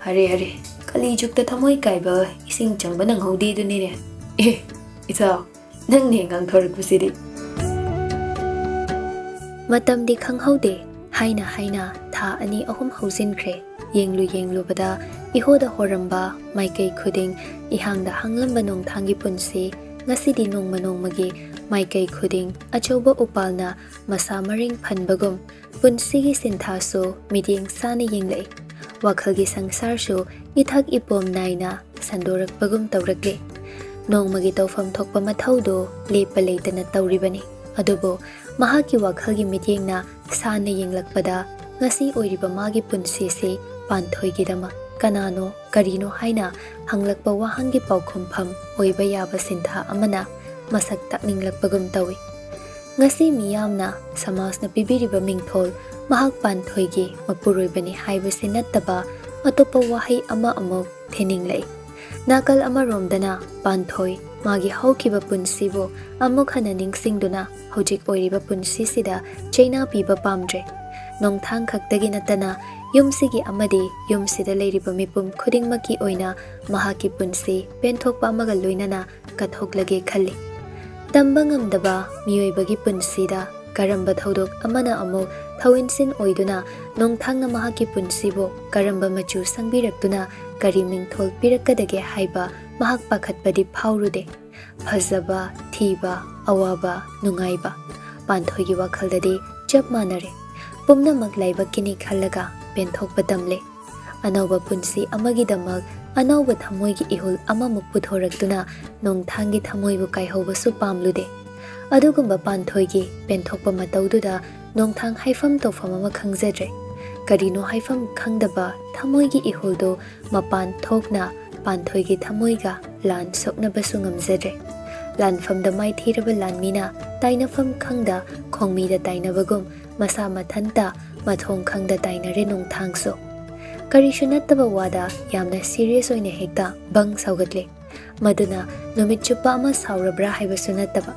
ꯑꯔꯦ, ꯑꯔꯦ, ꯀꯂꯤ ꯖꯨꯛꯇ ꯊꯃꯣꯏ ꯀꯥꯏꯕ ꯏꯁꯤꯡ ꯆꯪꯕ ꯅꯪꯍꯧꯗꯦ ꯑꯗꯨꯅꯤꯅꯦ꯫ ꯑꯦ, ꯏꯆꯥ, ꯅꯪꯅꯦ ꯉꯥꯡꯊꯣꯔꯛꯄꯁꯤꯗꯤ꯫ ꯃꯇꯝꯗꯤ ꯈꯪꯍꯧꯗꯦ꯫ ꯍꯥꯏꯅ ꯍꯥꯏꯅ ꯊꯥ ꯑꯅꯤ ꯑꯍꯨꯝ ꯍꯧꯖꯤꯟꯈ꯭ꯔꯦ꯫ ꯌꯦꯡꯂꯨ ꯌꯦꯡꯂꯨꯕꯗ ꯏꯍꯣꯗ ꯍꯣꯔꯝꯕ ꯃꯥꯏꯀꯩ ꯈꯨꯗꯤꯡ, ꯏꯍꯥꯡꯗ ꯍꯥꯡꯂꯝꯕ ꯅꯣꯡꯊꯥꯡꯒꯤ ꯄꯨꯟꯁꯤ ꯉꯁꯤꯗꯤ ꯅꯣꯡꯃ ꯅꯣꯡꯃꯒꯤ ꯃꯥꯏꯀꯩ ꯈꯨꯗꯤꯡ ꯑꯆꯧꯕ ꯎꯄꯥꯜꯅ ꯃꯁꯥ ꯃꯔꯦꯡ ꯐꯟꯕꯒꯨꯝ, ꯄꯨꯟꯁꯤꯒꯤ ꯁꯤꯟꯊꯥꯁꯨ ꯃꯤꯠꯌꯦꯡ ꯁꯥꯅ ꯌꯦꯡꯂꯛꯏ꯫ ꯋꯥꯈꯜꯒꯤ ꯁꯪꯁꯥꯔꯁꯨ ꯏꯊꯛ ꯏꯄꯣꯝ ꯅꯥꯏꯅ ꯁꯟꯗꯣꯔꯛꯄꯒꯨꯝ ꯇꯧꯔꯛꯂꯤ꯫ ꯅꯣꯡꯃꯒꯤ ꯇꯧꯐꯝ ꯊꯣꯛꯄ ꯃꯊꯧꯗꯨ ꯂꯦꯞꯄ ꯂꯩꯇꯅ ꯇꯧꯔꯤꯕꯅꯤ꯫ ꯑꯗꯨꯕꯨ ꯃꯍꯥꯛꯀꯤ ꯋꯥꯈꯜꯒꯤ ꯃꯤꯠꯌꯦꯡꯅ ꯁꯥꯟꯅ ꯌꯦꯡꯂꯛꯄꯗ ꯉꯁꯤ ꯑꯣꯏꯔꯤꯕ ꯃꯥꯒꯤ ꯄꯨꯟꯁꯤꯁꯤ ꯄꯥꯟꯊꯣꯏꯒꯤꯗꯃꯛ ꯀꯅꯥꯅꯣ, ꯀꯔꯤꯅꯣ ꯍꯥꯏꯅ ꯍꯪꯂꯛꯄ ꯋꯥꯍꯪꯒꯤ ꯄꯥꯎꯈꯨꯝꯐꯝ ꯑꯣꯏꯕ ꯌꯥꯕ ꯁꯤꯟꯊꯥ ꯑꯃꯅ ꯃꯁꯛ ꯇꯥꯛꯅꯤꯡꯂꯛꯄꯒꯨꯝ ꯇꯧꯏ꯫ ꯉꯁꯤ ꯃꯤꯌꯥꯝꯅ ꯁꯃꯥꯖꯅ ꯄꯤꯕꯤꯔꯤꯕ ꯃꯤꯡꯊꯣꯜ ꯃꯍꯥꯛ ꯄꯥꯟꯊꯣꯏꯒꯤ ꯃꯄꯨꯔꯣꯏꯕꯅꯤ ꯍꯥꯏꯕꯁꯤ ꯅꯠꯇꯕ ꯑꯇꯣꯞꯄ ꯋꯥꯍꯩ ꯑꯃ ꯑꯃꯨꯛ ꯊꯤꯅꯤꯡꯂꯛꯏ꯫ ꯅꯥꯀꯜ ꯑꯃꯔꯣꯝꯗꯅ ꯄꯥꯟꯊꯣꯏ ꯃꯥꯒꯤ ꯍꯧꯈꯤꯕ ꯄꯨꯟꯁꯤꯕꯨ ꯑꯃꯨꯛ ꯍꯟꯅ ꯅꯤꯡꯁꯤꯡꯗꯨꯅ ꯍꯧꯖꯤꯛ ꯑꯣꯏꯔꯤꯕ ꯄꯨꯟꯁꯤꯁꯤꯗ ꯆꯩꯅꯥ ꯄꯤꯕ ꯄꯥꯝꯗ꯭ꯔꯦ꯫ ꯅꯣꯡꯊꯥꯡ ꯈꯛꯇꯒꯤ ꯅꯠꯇꯅ ꯌꯨꯝꯁꯤꯒꯤ ꯑꯃꯗꯤ ꯌꯨꯝꯁꯤꯗ ꯂꯩꯔꯤꯕ ꯃꯤꯄꯨꯝ ꯈꯨꯗꯤꯡꯃꯛꯀꯤ ꯑꯣꯏꯅ ꯃꯍꯥꯛꯀꯤ ꯄꯨꯟꯁꯤ ꯄꯦꯟꯊꯣꯛꯄ ꯑꯃꯒ ꯂꯣꯏꯅꯅ ꯀꯠꯊꯣꯛꯂꯒꯦ ꯈꯜꯂꯤ꯫ ꯇꯝꯕ ꯉꯝꯗꯕ ꯃꯤꯑꯣꯏꯕꯒꯤ ꯄꯨꯟꯁꯤꯗ ꯀꯔꯝꯕ ꯊꯧꯗꯣꯛ ꯑꯃꯅ ꯑꯃꯨꯛ ꯊꯧꯏꯟꯁꯤꯟ ꯑꯣꯏꯗꯨꯅ ꯅꯣꯡꯊꯥꯡꯅ ꯃꯍꯥꯛꯀꯤ ꯄꯨꯟꯁꯤꯕꯨ ꯀꯔꯝꯕ ꯃꯆꯨ ꯁꯪꯕꯤꯔꯛꯇꯨꯅ ꯀꯔꯤ ꯃꯤꯡꯊꯣꯜ ꯄꯤꯔꯛꯀꯗꯒꯦ ꯍꯥꯏꯕ ꯃꯍꯥꯛ ꯄꯥꯈꯠꯄꯗꯤ ꯐꯥꯎꯔꯨꯗꯦ꯫ ꯐꯖꯕ, ꯊꯤꯕ, ꯑꯋꯥꯕ, ꯅꯨꯡꯉꯥꯏꯕ, ꯄꯥꯟꯊꯣꯏꯒꯤ ꯋꯥꯈꯜꯗꯗꯤ ꯆꯞ ꯃꯥꯟꯅꯔꯦ꯫ ꯄꯨꯝꯅꯃꯛ ꯂꯥꯏꯕꯛꯀꯤꯅꯤ ꯈꯜꯂꯒ ꯄꯦꯟꯊꯣꯛꯄ ꯇꯝꯂꯦ꯫ ꯑꯅꯧꯕ ꯄꯨꯟꯁꯤ ꯑꯃꯒꯤꯗꯃꯛ ꯑꯅꯧꯕ ꯊꯃꯣꯏꯒꯤ ꯏꯍꯨꯜ ꯑꯃꯃꯨꯛ ꯄꯨꯊꯣꯔꯛꯇꯨꯅ ꯅꯣꯡꯊꯥꯡꯒꯤ ꯊꯃꯣꯏꯕꯨ ꯀꯥꯏꯍꯧꯕꯁꯨ ꯄꯥꯝꯂꯨꯗꯦ꯫ ꯑꯗꯨꯒꯨꯝꯕ ꯄꯥꯟꯊꯣꯏꯒꯤ ꯄꯦꯟꯊꯣꯛꯄ ꯃꯇꯧꯗꯨꯗ ꯅꯣꯡꯊꯥꯡ ꯍꯥꯏꯐꯝ ꯇꯧꯐꯝ ꯑꯃ ꯈꯪꯖꯗ꯭ꯔꯦ꯫ ꯀꯔꯤꯅꯣ ꯍꯥꯏꯐꯝ ꯈꯪꯗꯕ ꯊꯃꯣꯏꯒꯤ ꯏꯍꯨꯜꯗꯨ ꯃꯄꯥꯟ ꯊꯣꯛꯅ ꯄꯥꯟꯊꯣꯏꯒꯤ ꯊꯃꯣꯏꯒ ꯂꯥꯟ ꯁꯣꯛꯅꯕꯁꯨ ꯉꯝꯖꯗ꯭ꯔꯦ꯫ ꯂꯥꯟꯐꯝꯗ ꯃꯥꯏꯊꯤꯔꯕ ꯂꯥꯟꯃꯤꯅ ꯇꯥꯏꯅꯐꯝ ꯈꯪꯗ ꯈꯣꯡꯃꯤꯗ ꯇꯥꯏꯅꯕꯒꯨꯝ ꯃꯁꯥ ꯃꯊꯟꯇ ꯃꯊꯣꯡ ꯈꯪꯗ ꯇꯥꯏꯅꯔꯦ ꯅꯣꯡꯊꯥꯡꯁꯨ꯫ ꯀꯔꯤꯁꯨ ꯅꯠꯇꯕ ꯋꯥꯗ ꯌꯥꯝꯅ serious ꯑꯣꯏꯅ ꯍꯦꯛꯇ ꯕꯪ ꯁꯥꯎꯒꯠꯂꯦ꯫ ꯃꯗꯨꯅ ꯅꯨꯃꯤꯠ ꯆꯨꯞꯄ ꯑꯃ ꯁꯥꯎꯔꯕ꯭ꯔꯥ ꯍꯥꯏꯕꯁꯨ ꯅꯠꯇꯕ,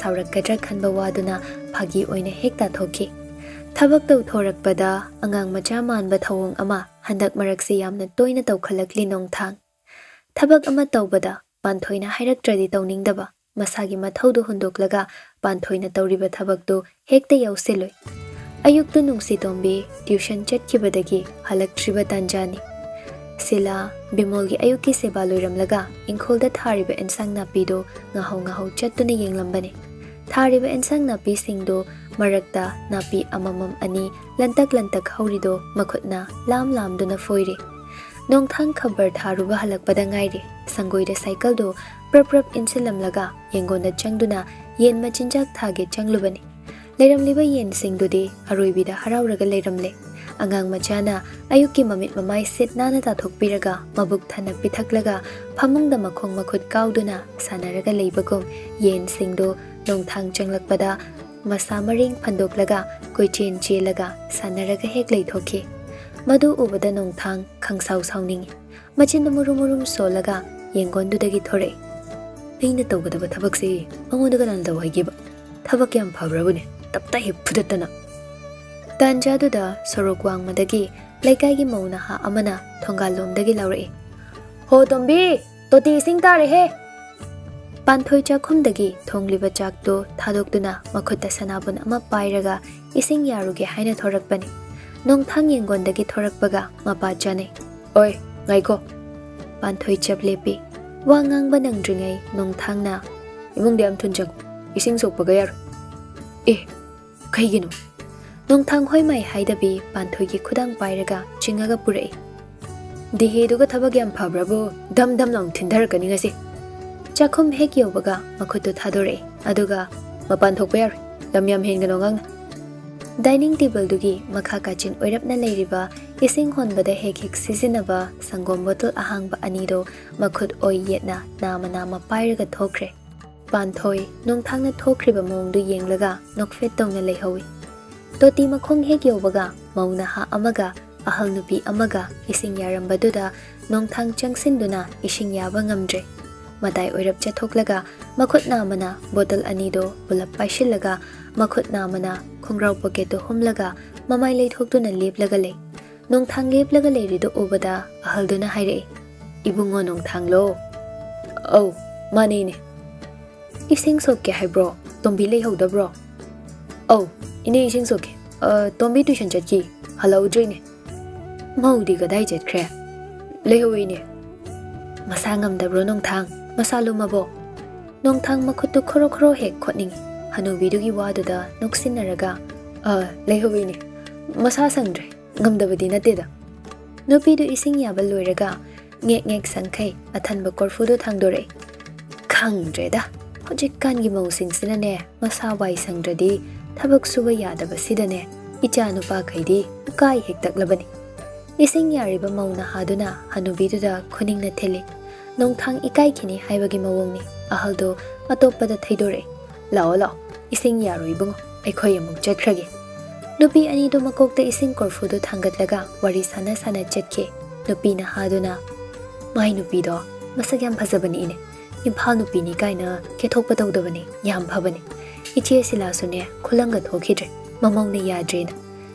ꯁꯥꯎꯔꯛꯀꯗ꯭ꯔꯥ ꯈꯟꯕ ꯋꯥꯗꯨꯅ ꯐꯥꯒꯤ ꯑꯣꯏꯅ ꯍꯦꯛ ꯇꯥꯊꯣꯛꯈꯤ꯫ ꯊꯕꯛ ꯇꯧꯊꯣꯔꯛꯄꯗ ꯑꯉꯥꯡ ꯃꯆꯥ ꯃꯥꯟꯕ ꯊꯧꯑꯣꯡ ꯑꯃ ꯍꯟꯗꯛ ꯃꯔꯛꯁꯤ ꯌꯥꯝꯅ ꯇꯣꯏꯅ ꯇꯧꯈꯠꯂꯛꯂꯤ ꯅꯣꯡꯊꯥꯡ꯫ ꯊꯕꯛ ꯑꯃ ꯇꯧꯕꯗ ꯄꯥꯟꯊꯣꯏꯅ ꯍꯥꯏꯔꯛꯇ꯭ꯔꯗꯤ ꯇꯧꯅꯤꯡꯗꯕ, ꯃꯁꯥꯒꯤ ꯃꯊꯧꯗꯨ ꯍꯨꯟꯗꯣꯛꯂꯒ ꯄꯥꯟꯊꯣꯏꯅ ꯇꯧꯔꯤꯕ ꯊꯕꯛꯇꯨ ꯍꯦꯛꯇ ꯌꯥꯎꯁꯤꯜꯂꯨꯏ꯫ ꯑꯌꯨꯛꯇꯨ ꯅꯨꯡꯁꯤꯇꯣꯝꯕꯤ tuition ꯆꯠꯈꯤꯕꯗꯒꯤ ꯍꯜꯂꯛꯇ꯭ꯔꯤꯕ ꯇꯥꯟꯖꯥꯅꯤ꯫ ꯁꯤꯂꯥ, ꯕꯤꯃꯣꯜꯒꯤ ꯑꯌꯨꯛꯀꯤ ꯁꯦꯕꯥ ꯂꯣꯏꯔꯝꯂꯒ ꯏꯪꯈꯣꯜꯗ ꯊꯥꯔꯤꯕ ꯑꯦꯟꯁꯥꯡ ꯅꯥꯄꯤꯗꯨ ꯉꯥꯍꯧ ꯉꯥꯍꯧ ꯆꯠꯇꯨꯅ ꯌꯦꯡꯂꯝꯕꯅꯤ꯫ ꯊꯥꯔꯤꯕ ꯑꯦꯟꯁꯥꯡ ꯅꯥꯄꯤꯁꯤꯡꯗꯨ ꯃꯔꯛꯇ ꯅꯥꯄꯤ ꯑꯃꯃꯝ ꯑꯅꯤ ꯂꯟꯇꯛ ꯂꯟꯇꯛ ꯍꯧꯔꯤꯗꯣ ꯃꯈꯨꯠꯅ ꯂꯥꯝ ꯂꯥꯝꯗꯨꯅ ꯐꯣꯏꯔꯤ꯫ ꯅꯣꯡꯊꯥꯡ ꯈꯕꯔ ꯊꯥꯔꯨꯕ ꯍꯜꯂꯛꯄꯗ ꯉꯥꯏꯔꯤ꯫ ꯁꯪꯒꯣꯏꯗ ꯁꯥꯏꯀꯜꯗꯨ ꯄ꯭ꯔꯞ ꯄ꯭ꯔꯞ ꯏꯟꯁꯤꯜꯂꯝꯂꯒ ꯌꯦꯡꯒꯣꯟꯗ ꯆꯪꯗꯨꯅ ꯌꯦꯟ ꯃꯆꯤꯟꯖꯥꯛ ꯊꯥꯒꯦ ꯆꯪꯂꯨꯕꯅꯤ꯫ ꯂꯩꯔꯝꯂꯤꯕ ꯌꯦꯟꯁꯤꯡꯗꯨꯗꯤ ꯑꯔꯣꯏꯕꯤꯗ ꯍꯔꯥꯎꯔꯒ ꯂꯩꯔꯝꯂꯦ꯫ ꯑꯉꯥꯡ ꯃꯆꯥꯅ ꯑꯌꯨꯛꯀꯤ ꯃꯃꯤꯠ ꯃꯃꯥꯏ ꯁꯤꯠ ꯅꯥꯟꯅ ꯇꯥꯊꯣꯛꯄꯤꯔꯒ ꯃꯕꯨꯛ ꯊꯟꯅ ꯄꯤꯊꯛꯂꯒ ꯐꯃꯨꯡꯗ ꯃꯈꯣꯡ ꯃꯈꯨꯠ ꯀꯥꯎꯗꯨꯅ ꯁꯥꯟꯅꯔꯒ ꯂꯩꯕꯒꯨꯝ ꯌꯦꯟꯁꯤꯡꯗꯨ ꯅꯣꯡꯊꯥꯡ ꯆꯪꯂꯛꯄꯗ ꯃꯁꯥ ꯃꯔꯦꯡ ꯐꯟꯗꯣꯛꯂꯒ ꯀꯣꯏꯆꯦꯟ ꯆꯦꯜꯂꯒ ꯁꯥꯟꯅꯔꯒ ꯍꯦꯛ ꯂꯩꯊꯣꯛꯈꯤ꯫ ꯃꯗꯨ ꯎꯕꯗ ꯅꯣꯡꯊꯥꯡ ꯈꯪꯁꯥꯎ ꯁꯥꯎꯅꯤꯡꯏ꯫ ꯃꯆꯤꯟꯗꯨ ꯃꯨꯔꯨꯝ ꯃꯨꯔꯨꯝ ꯁꯣꯜꯂꯒ ꯌꯦꯡꯒꯣꯟꯗꯨꯗꯒꯤ ꯊꯣꯔꯛꯏ꯫ "ꯑꯩꯅ ꯇꯧꯒꯗꯕ ꯊꯕꯛꯁꯤ ꯃꯉꯣꯟꯗ ꯀꯅꯥꯅ ꯇꯧ ꯍꯥꯏꯒꯦꯕ? ꯊꯕꯛ ꯌꯥꯝ ꯐꯕ꯭ꯔꯕꯅꯦ? ꯇꯞꯇꯥ ꯍꯦꯛ ꯐꯨꯗꯠꯇꯅ!" ꯇꯥꯟꯖꯥꯗꯨꯗ ꯁꯣꯔꯣꯛ ꯋꯥꯡꯃꯗꯒꯤ ꯂꯩꯀꯥꯏꯒꯤ ꯃꯧ ꯅꯍꯥ ꯑꯃꯅ ꯊꯣꯡꯒꯥꯜꯂꯣꯝꯗꯒꯤ ꯂꯥꯎꯔꯛꯏ, "ꯍꯣ ꯇꯣꯝꯕꯤ, ꯇꯣꯇꯤ ꯏꯁꯤꯡ ꯇꯥꯔꯦꯍꯦ!" ꯄꯥꯟꯊꯣꯏ ꯆꯥꯛꯈꯨꯝꯗꯒꯤ ꯊꯣꯡꯂꯤꯕ ꯆꯥꯛꯇꯨ ꯊꯥꯗꯣꯛꯇꯨꯅ ꯃꯈꯨꯠꯇ ꯁꯅꯥꯕꯨꯟ ꯑꯃ ꯄꯥꯏꯔꯒ ꯏꯁꯤꯡ ꯌꯥꯔꯨꯒꯦ ꯍꯥꯏꯅ ꯊꯣꯔꯛꯄꯅꯤ꯫ ꯅꯣꯡꯊꯥꯡ ꯌꯦꯡꯒꯣꯟꯗꯒꯤ ꯊꯣꯔꯛꯄꯒ ꯃꯄꯥ ꯆꯥꯅꯩ꯫ "ꯑꯣꯏ, ꯉꯥꯏꯈꯣ!" ꯄꯥꯟꯊꯣꯏ ꯆꯞ ꯂꯦꯞꯄꯤ꯫ ꯋꯥ ꯉꯥꯡꯕ ꯅꯪꯗ꯭ꯔꯤꯉꯩ ꯅꯣꯡꯊꯥꯡꯅ, "ꯏꯃꯨꯡꯗ ꯌꯥꯝ ꯊꯨꯅ ꯆꯪꯉꯨ, ꯏꯁꯤꯡ ꯁꯣꯛꯄꯒ ꯌꯥꯔꯣꯏ꯫" "ꯑꯦ, ꯀꯩꯒꯤꯅꯣ?" ꯅꯣꯡꯊꯥꯡ ꯍꯣꯏ ꯃꯥꯏ ꯍꯥꯏꯗꯕꯤ ꯄꯥꯟꯊꯣꯏꯒꯤ ꯈꯨꯗꯥꯡ ꯄꯥꯏꯔꯒ ꯆꯤꯡꯉꯒ ꯄꯨꯔꯛꯏ꯫ "ꯗꯤꯍꯦꯗꯨꯒ ꯊꯕꯛ ꯌꯥꯝ ꯐꯕ꯭ꯔꯕꯨ, ꯙꯝ ꯙꯝ ꯂꯥꯎꯅ ꯊꯤꯟꯊꯔꯛꯀꯅꯤ ꯉꯁꯤ!" ꯆꯥꯛꯈꯨꯝ ꯍꯦꯛ ꯌꯧꯕꯒ ꯃꯈꯨꯠꯇꯨ ꯊꯥꯗꯣꯔꯛꯏ, ꯑꯗꯨꯒ, "ꯃꯄꯥꯟ ꯊꯣꯛꯄ ꯌꯥꯔꯣꯏ, ꯂꯝ ꯌꯥꯝ ꯍꯦꯟꯒꯅꯨ ꯑꯉꯥꯡꯅ!" ꯗꯥꯏꯅꯤꯡ ꯇꯦꯕꯜꯗꯨꯒꯤ ꯃꯈꯥ ꯀꯥꯆꯤꯟ ꯑꯣꯏꯔꯞꯅ ꯂꯩꯔꯤꯕ ꯏꯁꯤꯡ ꯍꯣꯟꯕꯗ ꯍꯦꯛ ꯍꯦꯛ ꯁꯤꯖꯤꯟꯅꯕ ꯁꯪꯒꯣꯝ ꯕꯣꯇꯜ ꯑꯍꯥꯡꯕ ꯑꯅꯤꯗꯨ ꯃꯈꯨꯠ ꯑꯣꯏ ꯌꯦꯠꯅ ꯅꯥꯝꯃ ꯅꯥꯝꯃ ꯄꯥꯏꯔꯒ ꯊꯣꯛꯈ꯭ꯔꯦ꯫ ꯄꯥꯟꯊꯣꯏ ꯅꯣꯡꯊꯥꯡꯅ ꯊꯣꯛꯈ꯭ꯔꯤꯕ ꯃꯑꯣꯡꯗꯨ ꯌꯦꯡꯂꯒ ꯅꯣꯛꯐꯦꯠ ꯇꯧꯅ ꯂꯩꯍꯧꯏ꯫ ꯇꯣꯇꯤ ꯃꯈꯣꯡ ꯍꯦꯛ ꯌꯧꯕꯒ ꯃꯧ ꯅꯍꯥ ꯑꯃꯒ ꯑꯍꯜ ꯅꯨꯄꯤ ꯑꯃꯒ ꯏꯁꯤꯡ ꯌꯥꯔꯝꯕꯗꯨꯗ ꯅꯣꯡꯊꯥꯡ ꯆꯪꯁꯤꯟꯗꯨꯅ ꯏꯁꯤꯡ ꯌꯥꯕ ꯉꯝꯗ꯭ꯔꯦ꯫ ꯃꯇꯥꯏ ꯑꯣꯏꯔꯞ ꯆꯠꯊꯣꯛꯂꯒ ꯃꯈꯨꯠ ꯅꯥꯝꯃꯅ ꯕꯣꯇꯜ ꯑꯅꯤꯗꯣ ꯄꯨꯂꯞ ꯄꯥꯏꯁꯤꯜꯂꯒ, ꯃꯈꯨꯠ ꯅꯥꯝꯃꯅ ꯈꯣꯡꯒ꯭ꯔꯥꯎ ꯄꯣꯀꯦꯠꯇꯨ ꯍꯨꯝꯂꯒ, ꯃꯃꯥꯏ ꯂꯩꯊꯣꯛꯇꯨꯅ ꯂꯦꯞꯂꯒ ꯂꯩ꯫ ꯅꯣꯡꯊꯥꯡ ꯂꯦꯞꯂꯒ ꯂꯩꯔꯤꯗꯨ ꯎꯕꯗ ꯑꯍꯜꯗꯨꯅ ꯍꯥꯏꯔꯛꯏ, "ꯏꯕꯨꯡꯉꯣ ꯅꯣꯡꯊꯥꯡꯂꯣ?" "ꯑꯧ, ꯃꯥꯅꯦ ꯏꯅꯦ꯫" "ꯏꯁꯤꯡ ꯁꯣꯛꯀꯦ ꯍꯥꯏꯕ꯭ꯔꯣ? ꯇꯣꯝꯕꯤ ꯂꯩꯍꯧꯗꯕ꯭ꯔꯣ?" "ꯑꯧ, ꯏꯅꯦ, ꯏꯁꯤꯡ ꯁꯣꯛꯀꯦ꯫ ꯑ, ꯇꯣꯝꯕꯤ ꯇꯨꯏꯁꯟ ꯆꯠꯈꯤ, ꯍꯜꯂꯛꯍꯧꯗ꯭ꯔꯦꯅꯦ꯫" "ꯃꯧꯗꯤ ꯀꯗꯥꯏ ꯆꯠꯈ꯭ꯔꯦ?" "ꯂꯩꯍꯧꯋꯦ ꯏꯅꯦ꯫" "ꯃꯁꯥ ꯉꯝꯗꯕ꯭ꯔꯣ ꯅꯣꯡꯊꯥꯡ? ꯃꯁꯥ ꯂꯨꯝꯃꯕꯣ?" ꯅꯣꯡꯊꯥꯡ ꯃꯈꯨꯠꯇꯨ ꯈꯣꯔꯣ ꯈꯣꯔꯣ ꯍꯦꯛ ꯈꯣꯠꯅꯤꯡꯏ꯫ ꯍꯅꯨꯕꯤꯗꯨꯒꯤ ꯋꯥꯗꯨꯗ ꯅꯣꯛꯁꯤꯟꯅꯔꯒ, "ꯑ, ꯂꯩꯍꯧꯋꯦ ꯏꯅꯦ꯫ ꯃꯁꯥ ꯁꯪꯗ꯭ꯔꯦ, ꯉꯝꯗꯕꯗꯤ ꯅꯠꯇꯦꯗ꯫" ꯅꯨꯄꯤꯗꯨ ꯏꯁꯤꯡ ꯌꯥꯕ ꯂꯣꯏꯔꯒ ꯉꯦꯛ ꯉꯦꯛ ꯁꯪꯈꯩ ꯑꯊꯟꯕ ꯀꯣꯔꯐꯨꯗꯨ ꯊꯥꯡꯗꯣꯔꯛꯏ꯫ "ꯈꯪꯗ꯭ꯔꯦꯗ, ꯍꯧꯖꯤꯛꯀꯥꯟꯒꯤ ꯃꯧꯁꯤꯡꯁꯤꯅꯅꯦ, ꯃꯁꯥ ꯋꯥꯏ ꯁꯪꯗ꯭ꯔꯗꯤ ꯊꯕꯛ ꯁꯨꯕ ꯌꯥꯗꯕꯁꯤꯗꯅꯦ, ꯏꯆꯥ ꯅꯨꯄꯥꯈꯩꯗꯤ ꯎꯀꯥꯏ ꯍꯦꯛ ꯇꯛꯂꯕꯅꯤ꯫" ꯏꯁꯤꯡ ꯌꯥꯔꯤꯕ ꯃꯧ ꯅꯍꯥꯗꯨꯅ ꯍꯅꯨꯕꯤꯗꯨꯗ ꯈꯨꯅꯤꯡꯅ ꯊꯤꯜꯂꯤ꯫ ꯅꯣꯡꯊꯥꯡ ꯏꯀꯥꯏꯈꯤꯅꯤ ꯍꯥꯏꯕꯒꯤ ꯃꯑꯣꯡꯅꯤ꯫ ꯑꯍꯜꯗꯣ ꯑꯇꯣꯞꯄꯗ ꯊꯩꯗꯣꯔꯛꯏ꯫ "ꯂꯥꯛꯑꯣ, ꯂꯥꯛꯑꯣ, ꯏꯁꯤꯡ ꯌꯥꯔꯣ ꯏꯕꯨꯡꯉꯣ, ꯑꯩꯈꯣꯏ ꯑꯃꯨꯛ ꯆꯠꯈ꯭ꯔꯒꯦ꯫" ꯅꯨꯄꯤ ꯑꯅꯤꯗꯨ ꯃꯀꯣꯛꯇ ꯏꯁꯤꯡ ꯀꯣꯔꯐꯨꯗꯨ ꯊꯥꯡꯒꯠꯂꯒ ꯋꯥꯔꯤ ꯁꯥꯟꯅ ꯁꯥꯟꯅ ꯆꯠꯈꯤ꯫ ꯅꯨꯄꯤ ꯅꯍꯥꯗꯨꯅ, "ꯃꯥꯏ ꯅꯨꯄꯤꯗꯣ ꯃꯁꯛ ꯌꯥꯝ ꯐꯖꯕꯅꯤ ꯏꯅꯦ꯫ ꯏꯝꯐꯥꯜ ꯅꯨꯄꯤꯅꯤ ꯀꯥꯏꯅ ꯀꯦꯊꯣꯛꯄ ꯇꯧꯗꯕꯅꯤ, ꯌꯥꯝ ꯐꯕꯅꯤ꯫ ꯏꯆꯦ ꯁꯤꯂꯥꯁꯨꯅꯦ ꯈꯨꯂꯪꯒ ꯊꯣꯛꯈꯤꯗ꯭ꯔꯦ, ꯃꯃꯧꯅ ꯌꯥꯗ꯭ꯔꯦꯅ꯫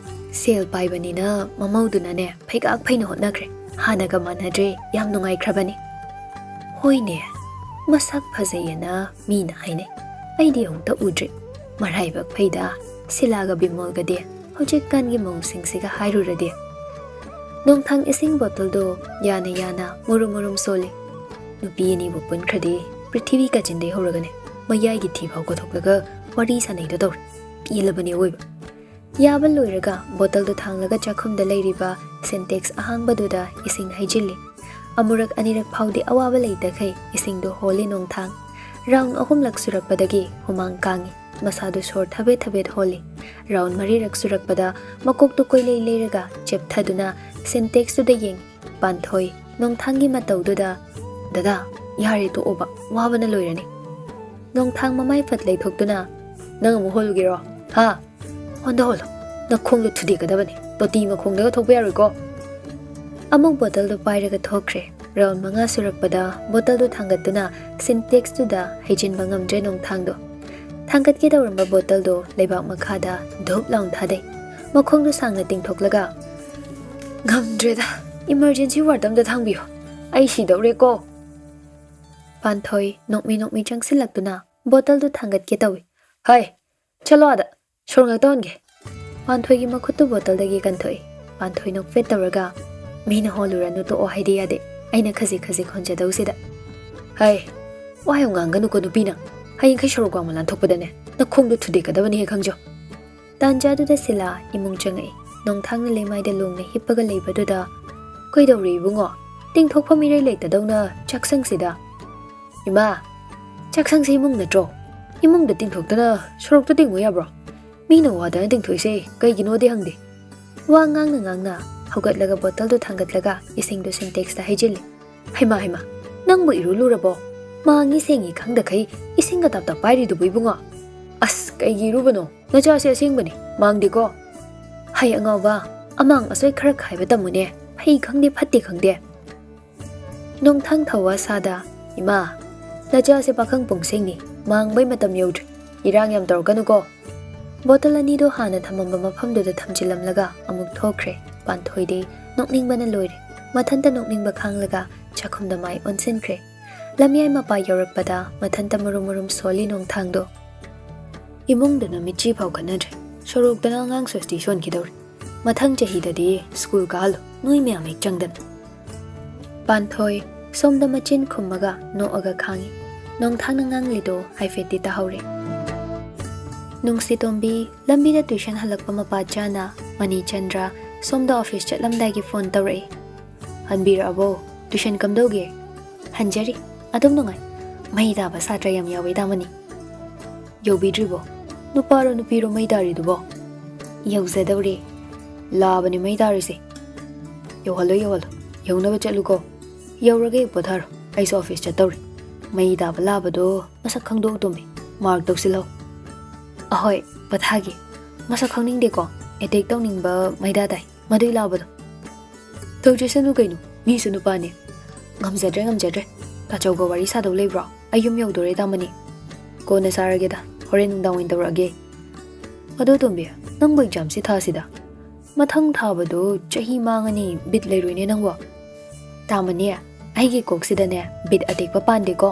ꯁꯦꯜ ꯄꯥꯏꯕꯅꯤꯅ ꯃꯃꯧꯗꯨꯅꯅꯦ ꯐꯩꯒꯥꯛ ꯐꯩꯅ ꯍꯣꯠꯅꯈ꯭ꯔꯦ꯫ ꯍꯥꯟꯅꯒ ꯃꯥꯟꯅꯗ꯭ꯔꯦ, ꯌꯥꯝ ꯅꯨꯡꯉꯥꯏꯈ꯭ꯔꯕꯅꯤ꯫" "ꯍꯣꯏꯅꯦ, ꯃꯁꯛ ꯐꯖꯩꯌꯦꯅ ꯃꯤꯅ ꯍꯥꯏꯅꯩ꯫ ꯑꯩꯗꯤ ꯑꯃꯨꯛꯇ ꯎꯗ꯭ꯔꯤ꯫ ꯃꯔꯥꯏꯕꯛ ꯐꯩꯗ, ꯁꯤꯂꯥꯒ ꯕꯤꯃꯣꯜꯒꯗꯤ꯫ ꯍꯧꯖꯤꯛꯀꯥꯟꯒꯤ ꯃꯧꯁꯤꯡꯁꯤꯒ ꯍꯥꯏꯔꯨꯔꯗꯤ꯫" ꯅꯣꯡꯊꯥꯡ ꯏꯁꯤꯡ ꯕꯣꯇꯜꯗꯣ ꯌꯥꯅ ꯌꯥꯅ ꯃꯨꯔꯨꯝ ꯃꯨꯔꯨꯝ ꯁꯣꯜꯂꯤ꯫ "ꯅꯨꯄꯤ ꯑꯅꯤꯕꯨ ꯄꯨꯟꯈ꯭ꯔꯗꯤ ꯄ꯭ꯔꯤꯊꯤꯕꯤ ꯀꯥꯆꯤꯟꯗꯩ ꯍꯧꯔꯒꯅꯦ ꯃꯌꯥꯏꯒꯤ ꯊꯤ ꯐꯥꯎ ꯀꯣꯊꯣꯛꯂꯒ ꯋꯥꯔꯤ ꯁꯥꯟꯅꯩꯗꯣ ꯇꯧꯔꯦ꯫ ꯄꯦꯜꯂꯕꯅꯦ ꯑꯋꯣꯏꯕ꯫" ꯌꯥꯕ ꯂꯣꯏꯔꯒ ꯕꯣꯇꯜꯗꯨ ꯊꯥꯡꯂꯒ ꯆꯥꯛꯈꯨꯝꯗ ꯂꯩꯔꯤꯕ ꯁꯤꯟꯇꯦꯛꯁ ꯑꯍꯥꯡꯕꯗꯨꯗ ꯏꯁꯤꯡ ꯍꯩꯖꯤꯜꯂꯤ꯫ ꯑꯃꯨꯔꯛ ꯑꯅꯤꯔꯛ ꯐꯥꯎꯗꯤ ꯑꯋꯥꯕ ꯂꯩꯇꯈꯩ ꯏꯁꯤꯡꯗꯨ ꯍꯣꯜꯂꯤ ꯅꯣꯡꯊꯥꯡ꯫ ꯔꯥꯎꯟ ꯑꯍꯨꯝꯂꯛ ꯁꯨꯔꯛꯄꯗꯒꯤ ꯍꯨꯃꯥꯡ ꯀꯥꯡꯉꯤ꯫ ꯃꯁꯥꯗꯨ ꯁꯣꯔ ꯊꯕꯦꯠ ꯊꯕꯦꯠ ꯍꯣꯜꯂꯤ꯫ ꯔꯥꯎꯟ ꯃꯔꯤꯔꯛ ꯁꯨꯔꯛꯄꯗ ꯃꯀꯣꯛꯇꯨ ꯀꯣꯏꯂꯩ ꯂꯩꯔꯒ ꯆꯦꯞꯊꯗꯨꯅ ꯁꯤꯟꯇꯦꯛꯁꯇꯨꯗ ꯌꯦꯡꯉꯤ꯫ ꯄꯥꯟꯊꯣꯏ ꯅꯣꯡꯊꯥꯡꯒꯤ ꯃꯇꯧꯗꯨꯗ, "ꯗꯗꯥ, ꯌꯥꯔꯦ ꯇꯣꯛꯑꯣꯕ, ꯋꯥꯕꯅ ꯂꯣꯏꯔꯅꯤ꯫" ꯅꯣꯡꯊꯥꯡ ꯃꯃꯥꯏ ꯐꯠ ꯂꯩꯊꯣꯛꯇꯨꯅ, "ꯅꯪ ꯑꯃꯨꯛ ꯍꯣꯜꯂꯨꯒꯦꯔꯣ? ꯍꯥ? ꯍꯣꯟꯗ ꯍꯣꯜꯂꯣ, ꯅꯈꯣꯡꯗꯣ ꯊꯨꯗꯦꯛꯀꯗꯕꯅꯤ, ꯇꯣꯇꯤ ꯃꯈꯣꯡꯗꯒ ꯊꯣꯛꯄ ꯌꯥꯔꯣꯏꯀꯣ꯫" ꯑꯃꯨꯛ ꯕꯣꯇꯜꯗꯣ ꯄꯥꯏꯔꯒ ꯊꯣꯛꯈ꯭ꯔꯦ꯫ ꯔꯥꯎꯟ ꯃꯉꯥ ꯁꯨꯔꯛꯄꯗ ꯕꯣꯇꯜꯗꯨ ꯊꯥꯡꯒꯠꯇꯨꯅ ꯁꯤꯟꯇꯦꯛꯁꯇꯨꯗ ꯍꯩꯖꯤꯟꯕ ꯉꯝꯗ꯭ꯔꯦ ꯅꯣꯡꯊꯥꯡꯗꯣ꯫ ꯊꯥꯡꯒꯠꯀꯦ ꯇꯧꯔꯝꯕ ꯕꯣꯇꯜꯗꯣ ꯂꯩꯕꯥꯛ ꯃꯈꯥꯗ ꯙꯨꯞ ꯂꯥꯎꯅ ꯊꯥꯗꯩ꯫ ꯃꯈꯣꯡꯗꯨ ꯁꯥꯡꯅ ꯇꯤꯡꯊꯣꯛꯂꯒ, "ꯉꯝꯗ꯭ꯔꯦꯗ, ꯏꯃꯔꯖꯦꯟꯁꯤ ꯋꯥꯔꯗ ꯑꯝꯗ ꯊꯥꯡꯕꯤꯌꯨ, ꯑꯩ ꯁꯤꯗꯧꯔꯦꯀꯣ!" ꯄꯥꯟꯊꯣꯏ ꯅꯣꯛꯃꯤ ꯅꯣꯛꯃꯤ ꯆꯪꯁꯤꯜꯂꯛꯇꯨꯅ ꯕꯣꯇꯜꯗꯨ ꯊꯥꯡꯒꯠꯀꯦ ꯇꯧꯏ꯫ "ꯍꯩ, ꯆꯠꯂꯣ ꯑꯥꯗ, ꯁꯣꯔ ꯉꯥꯛꯇ ꯍꯣꯟꯒꯦ!" ꯄꯥꯟꯊꯣꯏꯒꯤ ꯃꯈꯨꯠꯇꯨ ꯕꯣꯇꯜꯗꯒꯤ ꯀꯟꯊꯣꯛꯏ꯫ ꯄꯥꯟꯊꯣꯏ ꯅꯣꯛꯐꯦꯠ ꯇꯧꯔꯒ, "ꯃꯤꯅ ꯍꯣꯜꯂꯨꯔꯅꯨ, ꯇꯣꯛꯑꯣ ꯍꯥꯏꯗꯤ ꯌꯥꯗꯦ, ꯑꯩꯅ ꯈꯖꯤꯛ ꯈꯖꯤꯛ ꯍꯣꯟꯖꯗꯧꯁꯤꯗ!" "ꯍꯩ, ꯋꯥ ꯌꯥꯝ ꯉꯥꯡꯒꯅꯨꯀꯣ ꯅꯨꯄꯤꯅ, ꯍꯌꯦꯡꯈꯩ ꯁꯣꯔꯣꯛ ꯋꯥꯡꯃ ꯂꯥꯟꯊꯣꯛꯄꯗꯅꯦ ꯅꯈꯣꯡꯗꯣ ꯊꯨꯗꯦꯛꯀꯗꯕꯅꯤ ꯍꯦ, ꯈꯪꯖꯧ!" ꯇꯥꯟꯖꯥꯗꯨꯗ ꯁꯤꯂꯥ ꯏꯃꯨꯡ ꯆꯪꯉꯛꯏ꯫ ꯅꯣꯡꯊꯥꯡꯅ ꯂꯩꯃꯥꯏꯗ ꯂꯣꯡꯅ ꯍꯤꯞꯄꯒ ꯂꯩꯕꯗꯨꯗ, "ꯀꯩꯗꯧꯔꯦ ꯏꯕꯨꯡꯉꯣ? ꯇꯤꯡꯊꯣꯛꯐꯝ ꯏꯔꯩ ꯂꯩꯇꯗꯧꯅ ꯆꯥꯛꯁꯪꯁꯤꯗ?" "ꯏꯃꯥ, ꯆꯥꯛꯁꯪꯁꯤ ꯏꯃꯨꯡ ꯅꯠꯇ꯭ꯔꯣ? ꯏꯃꯨꯡꯗ ꯇꯤꯡꯊꯣꯛꯇꯅ ꯁꯣꯔꯣꯛꯇ ꯇꯤꯡꯉꯨ ꯌꯥꯕ꯭ꯔꯣ? ꯃꯤꯅ ꯋꯥꯗꯅ ꯇꯤꯡꯊꯣꯛꯏꯁꯦ ꯀꯩꯒꯤꯅꯣꯗꯤ ꯍꯪꯗꯦ꯫" ꯋꯥ ꯉꯥꯡꯅ ꯉꯥꯡꯅ ꯍꯧꯒꯠꯂꯒ ꯕꯣꯇꯜꯗꯨ ꯊꯥꯡꯒꯠꯂꯒ ꯏꯁꯤꯡꯗꯨ ꯁꯤꯟꯇꯦꯛꯁꯇ ꯍꯩꯖꯤꯜꯂꯤ꯫ "ꯍꯩꯃꯥ, ꯍꯩꯃꯥ, ꯅꯪꯕꯨ ꯏꯔꯨ ꯂꯨꯔꯕꯣ? ꯃꯥꯡꯉꯤ ꯁꯦꯡꯉꯤ ꯈꯪꯗꯈꯩ ꯏꯁꯤꯡꯒ ꯇꯥꯞ ꯇꯥꯞ ꯄꯥꯏꯔꯤꯗꯨꯕꯨ ꯏꯕꯨꯡꯉꯣ? ꯑꯁ, ꯀꯩꯒꯤ ꯏꯔꯨꯕꯅꯣ? ꯅꯆꯥꯁꯦ ꯑꯁꯦꯡꯕꯅꯤ, ꯃꯥꯡꯗꯦꯀꯣ꯫ ꯍꯩ ꯑꯉꯥꯎꯕ, ꯑꯃꯥꯡ ꯑꯁꯣꯏ ꯈꯔ ꯈꯥꯏꯕ ꯇꯝꯃꯨꯅꯦ, ꯐꯩ ꯈꯪꯗꯦ ꯐꯠꯇꯦ ꯈꯪꯗꯦ꯫" ꯅꯣꯡꯊꯥꯡ ꯊꯧꯋꯥ ꯁꯥꯗ, "ꯏꯃꯥ, ꯅꯆꯥꯁꯦ ꯄꯥꯈꯪ ꯄꯨꯡꯁꯦꯡꯅꯤ, ꯃꯥꯡꯕꯩ ꯃꯇꯝ ꯌꯧꯗ꯭ꯔꯤ, ꯏꯔꯥꯡ ꯌꯥꯝ ꯇꯧꯔꯛꯀꯅꯨꯀꯣ꯫" ꯕꯣꯇꯜ ꯑꯅꯤꯗꯨ ꯍꯥꯟꯅ ꯊꯝꯃꯝꯕ ꯃꯐꯝꯗꯨꯗ ꯊꯝꯖꯤꯜꯂꯝꯂꯒ ꯑꯃꯨꯛ ꯊꯣꯛꯈ꯭ꯔꯦ꯫ ꯄꯥꯟꯊꯣꯏꯗꯤ ꯅꯣꯛꯅꯤꯡꯕꯅ ꯂꯣꯏꯔꯦ꯫ ꯃꯊꯟꯇ ꯅꯣꯛꯅꯤꯡꯕ ꯈꯥꯡꯂꯒ ꯆꯥꯛꯈꯨꯝꯗ ꯃꯥꯏ ꯑꯣꯟꯁꯤꯟꯈ꯭ꯔꯦ꯫ ꯂꯝꯌꯥꯏ ꯃꯄꯥ ꯌꯧꯔꯛꯄꯗ ꯃꯊꯟꯇ ꯃꯨꯔꯨꯝ ꯃꯨꯔꯨꯝ ꯁꯣꯜꯂꯤ ꯅꯣꯡꯊꯥꯡꯗꯣ꯫ "ꯏꯃꯨꯡꯗꯅ ꯃꯤꯠꯆꯤ ꯐꯥꯎ ꯈꯠꯅꯗ꯭ꯔꯦ, ꯁꯣꯔꯣꯛꯇꯅ ꯑꯉꯥꯡ ꯁꯣꯁꯇꯤ ꯁꯣꯟꯈꯤꯗꯧꯔꯦ꯫ ꯃꯊꯪ ꯆꯍꯤꯗꯗꯤ ꯁ꯭ꯀꯨꯜ ꯀꯥꯍꯜꯂꯣ, ꯅꯣꯏ ꯃꯌꯥꯝ ꯍꯦꯛ ꯆꯪꯗꯅ꯫" ꯄꯥꯟꯊꯣꯏ ꯁꯣꯝꯗ ꯃꯆꯤꯟ ꯈꯨꯝꯃꯒ ꯅꯣꯛꯑꯒ ꯈꯥꯡꯉꯤ꯫ ꯅꯣꯡꯊꯥꯡꯅ ꯉꯥꯡꯂꯤꯗꯣ ꯍꯥꯏꯐꯦꯠꯇꯤ ꯇꯥꯍꯧꯔꯦ꯫ ꯅꯨꯡꯁꯤꯇꯣꯝꯕꯤ ꯂꯝꯕꯤꯗ ꯇ꯭ꯌꯨꯁꯟ ꯍꯜꯂꯛꯄ ꯃꯄꯥ ꯆꯥꯅ ꯃꯅꯤꯆꯟꯗ꯭ꯔ ꯁꯣꯝꯗ ꯑꯣꯐꯤꯁ ꯆꯠꯂꯝꯗꯥꯏꯒꯤ ꯐꯣꯟ ꯇꯧꯔꯛꯏ꯫ "ꯍꯟꯕꯤꯔꯛꯑꯕꯣ? ꯇ꯭ꯌꯨꯁꯟ ꯀꯝꯗꯧꯒꯦ?" "ꯍꯟꯖꯔꯤ, ꯑꯗꯨꯝ ꯅꯨꯡꯉꯥꯏ꯫ ꯃꯩ ꯇꯥꯕ ꯁꯥꯇ꯭ꯔ ꯌꯥꯝ ꯌꯥꯎꯋꯦ ꯇꯥꯃꯅꯤ꯫" "ꯌꯧꯕꯤꯗ꯭ꯔꯤꯕꯣ? ꯅꯨꯄꯥꯔꯣ ꯅꯨꯄꯤꯔꯣ ꯃꯩ ꯇꯥꯔꯤꯗꯨꯕꯣ?" "ꯌꯧꯖꯗꯧꯔꯦ꯫ ꯂꯥꯕꯅꯤ ꯃꯩ ꯇꯥꯔꯤꯁꯦ꯫" "ꯌꯧꯍꯜꯂꯣ, ꯌꯧꯍꯜꯂꯣ꯫ ꯌꯧꯅꯕ ꯆꯠꯂꯨꯀꯣ꯫ ꯌꯧꯔꯒ ꯍꯦꯛ ꯄꯣꯊꯥꯔꯣ, ꯑꯩꯁꯨ ꯑꯣꯐꯤꯁ ꯆꯠꯇꯧꯔꯦ꯫ ꯃꯩ ꯇꯥꯕ ꯂꯥꯕꯗꯣ ꯃꯁꯛ ꯈꯪꯗꯣꯛꯎ ꯇꯣꯝꯕꯤ, ꯃꯥꯔꯛ ꯇꯧꯁꯤꯜꯍꯧ꯫" "ꯑꯍꯣꯏ, ꯄꯣꯊꯥꯒꯦ꯫ ꯃꯁꯛ ꯈꯪꯅꯤꯡꯗꯦꯀꯣ, ꯑꯦꯇꯦꯛ ꯇꯧꯅꯤꯡꯕ ꯃꯩꯗꯥ ꯇꯥꯏ꯫ ꯃꯗꯨꯏ ꯂꯥꯎꯕꯗꯣ ꯇꯧꯖꯁꯅꯨ ꯀꯩꯅꯣ, ꯃꯤꯁꯨ ꯅꯨꯄꯥꯅꯦ꯫ "ꯉꯝꯖꯗ꯭ꯔꯦ, ꯉꯝꯖꯗ꯭ꯔꯦ꯫ ꯇꯥꯆꯧꯒ ꯋꯥꯔꯤ ꯁꯥꯗꯧ ꯂꯩꯕ꯭ꯔꯣ? ꯑꯩ ꯌꯨꯝ ꯌꯧꯗꯣꯔꯦ, ꯇꯥꯃꯅꯤ꯫ ꯀꯣꯟꯅ ꯁꯥꯔꯒꯦꯗ, ꯍꯣꯔꯦꯟ ꯅꯨꯡꯗꯥꯡ ꯑꯣꯏꯅ ꯇꯧꯔꯛꯑꯒꯦ꯫ ꯑꯗꯣ ꯇꯣꯝꯕꯤ, ꯅꯪꯕꯨ ꯑꯦꯛꯖꯥꯝꯁꯤ ꯊꯥꯁꯤꯗ꯫ ꯃꯊꯪ ꯊꯥꯕꯗꯣ ꯆꯍꯤ ꯃꯥꯡꯉꯅꯤ, ꯕꯤꯠ ꯂꯩꯔꯣꯏꯅꯦ ꯅꯪꯕꯣ꯫" "ꯇꯥꯃꯅꯤ, ꯑꯩꯒꯤ ꯀꯣꯛꯁꯤꯗꯅꯦ ꯕꯤꯠ ꯑꯇꯦꯛꯄ ꯄꯥꯟꯗꯦꯀꯣ꯫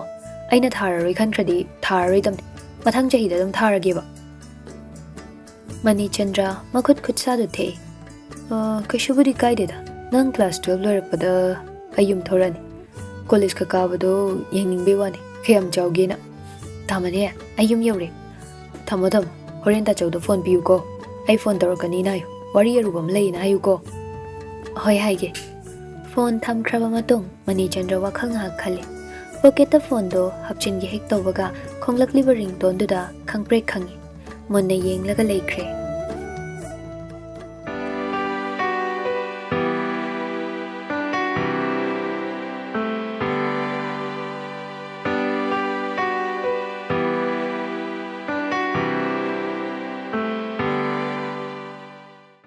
ꯑꯩꯅ ꯊꯥꯔꯔꯣꯏ ꯈꯟꯈ꯭ꯔꯗꯤ ꯊꯥꯔꯔꯣꯏꯗꯝꯅꯤ꯫ ꯃꯊꯪ ꯆꯍꯤꯗ ꯑꯗꯨꯝ ꯊꯥꯔꯒꯦꯕ꯫" ꯃꯅꯤꯆꯟꯗ꯭ꯔ ꯃꯈꯨꯠ ꯈꯨꯠꯁꯥꯗꯨ ꯊꯦꯛꯏ꯫ "ꯑ, ꯀꯩꯁꯨꯕꯨꯗꯤ ꯀꯥꯏꯗꯦꯗ꯫ ꯅꯪ ꯀ꯭ꯂꯥꯁ ꯇꯨꯌꯦꯜꯞ ꯂꯣꯏꯔꯛꯄꯗ ꯑꯩ ꯌꯨꯝ ꯊꯣꯔꯛꯑꯅꯤ꯫ ꯀꯣꯂꯦꯖꯀ ꯀꯥꯕꯗꯣ ꯌꯦꯡꯅꯤꯡꯕꯩ ꯋꯥꯅꯤ, ꯀꯌꯥꯝ ꯆꯥꯎꯒꯦꯅ꯫" "ꯇꯥꯃꯅꯤ, ꯑꯩ ꯌꯨꯝ ꯌꯧꯔꯦ꯫ ꯊꯝꯃꯣ, ꯊꯝꯃꯣ꯫ ꯍꯣꯔꯦꯟ ꯇꯥꯆꯧꯗ ꯐꯣꯟ ꯄꯤꯌꯨꯀꯣ꯫ ꯑꯩ ꯐꯣꯟ ꯇꯧꯔꯛꯀꯅꯤꯅ ꯍꯥꯏꯌꯨ꯫ ꯋꯥꯔꯤ ꯑꯔꯨꯕ ꯑꯃ ꯂꯩꯌꯦꯅ ꯍꯥꯏꯌꯨꯀꯣ꯫" "ꯍꯣꯏ, ꯍꯥꯏꯒꯦ꯫" ꯐꯣꯟ ꯊꯝꯈ꯭ꯔꯕ ꯃꯇꯨꯡ ꯃꯅꯤꯆꯟꯗ꯭ꯔ ꯋꯥꯈꯜ ꯉꯥꯏꯍꯥꯛ ꯈꯜꯂꯤ꯫ ꯄꯣꯀꯦꯠꯇ ꯐꯣꯟꯗꯣ ꯍꯥꯞꯆꯤꯟꯒꯦ ꯍꯦꯛ ꯇꯧꯕꯒ ꯈꯣꯡꯂꯛꯂꯤꯕ ꯔꯤꯡꯇꯣꯟꯗꯨꯗ ꯈꯪꯄ꯭ꯔꯦꯛ ꯈꯪꯉꯤ꯫ ꯃꯨꯟꯅ ꯌꯦꯡꯂꯒ ꯂꯩꯈ꯭ꯔꯦ꯫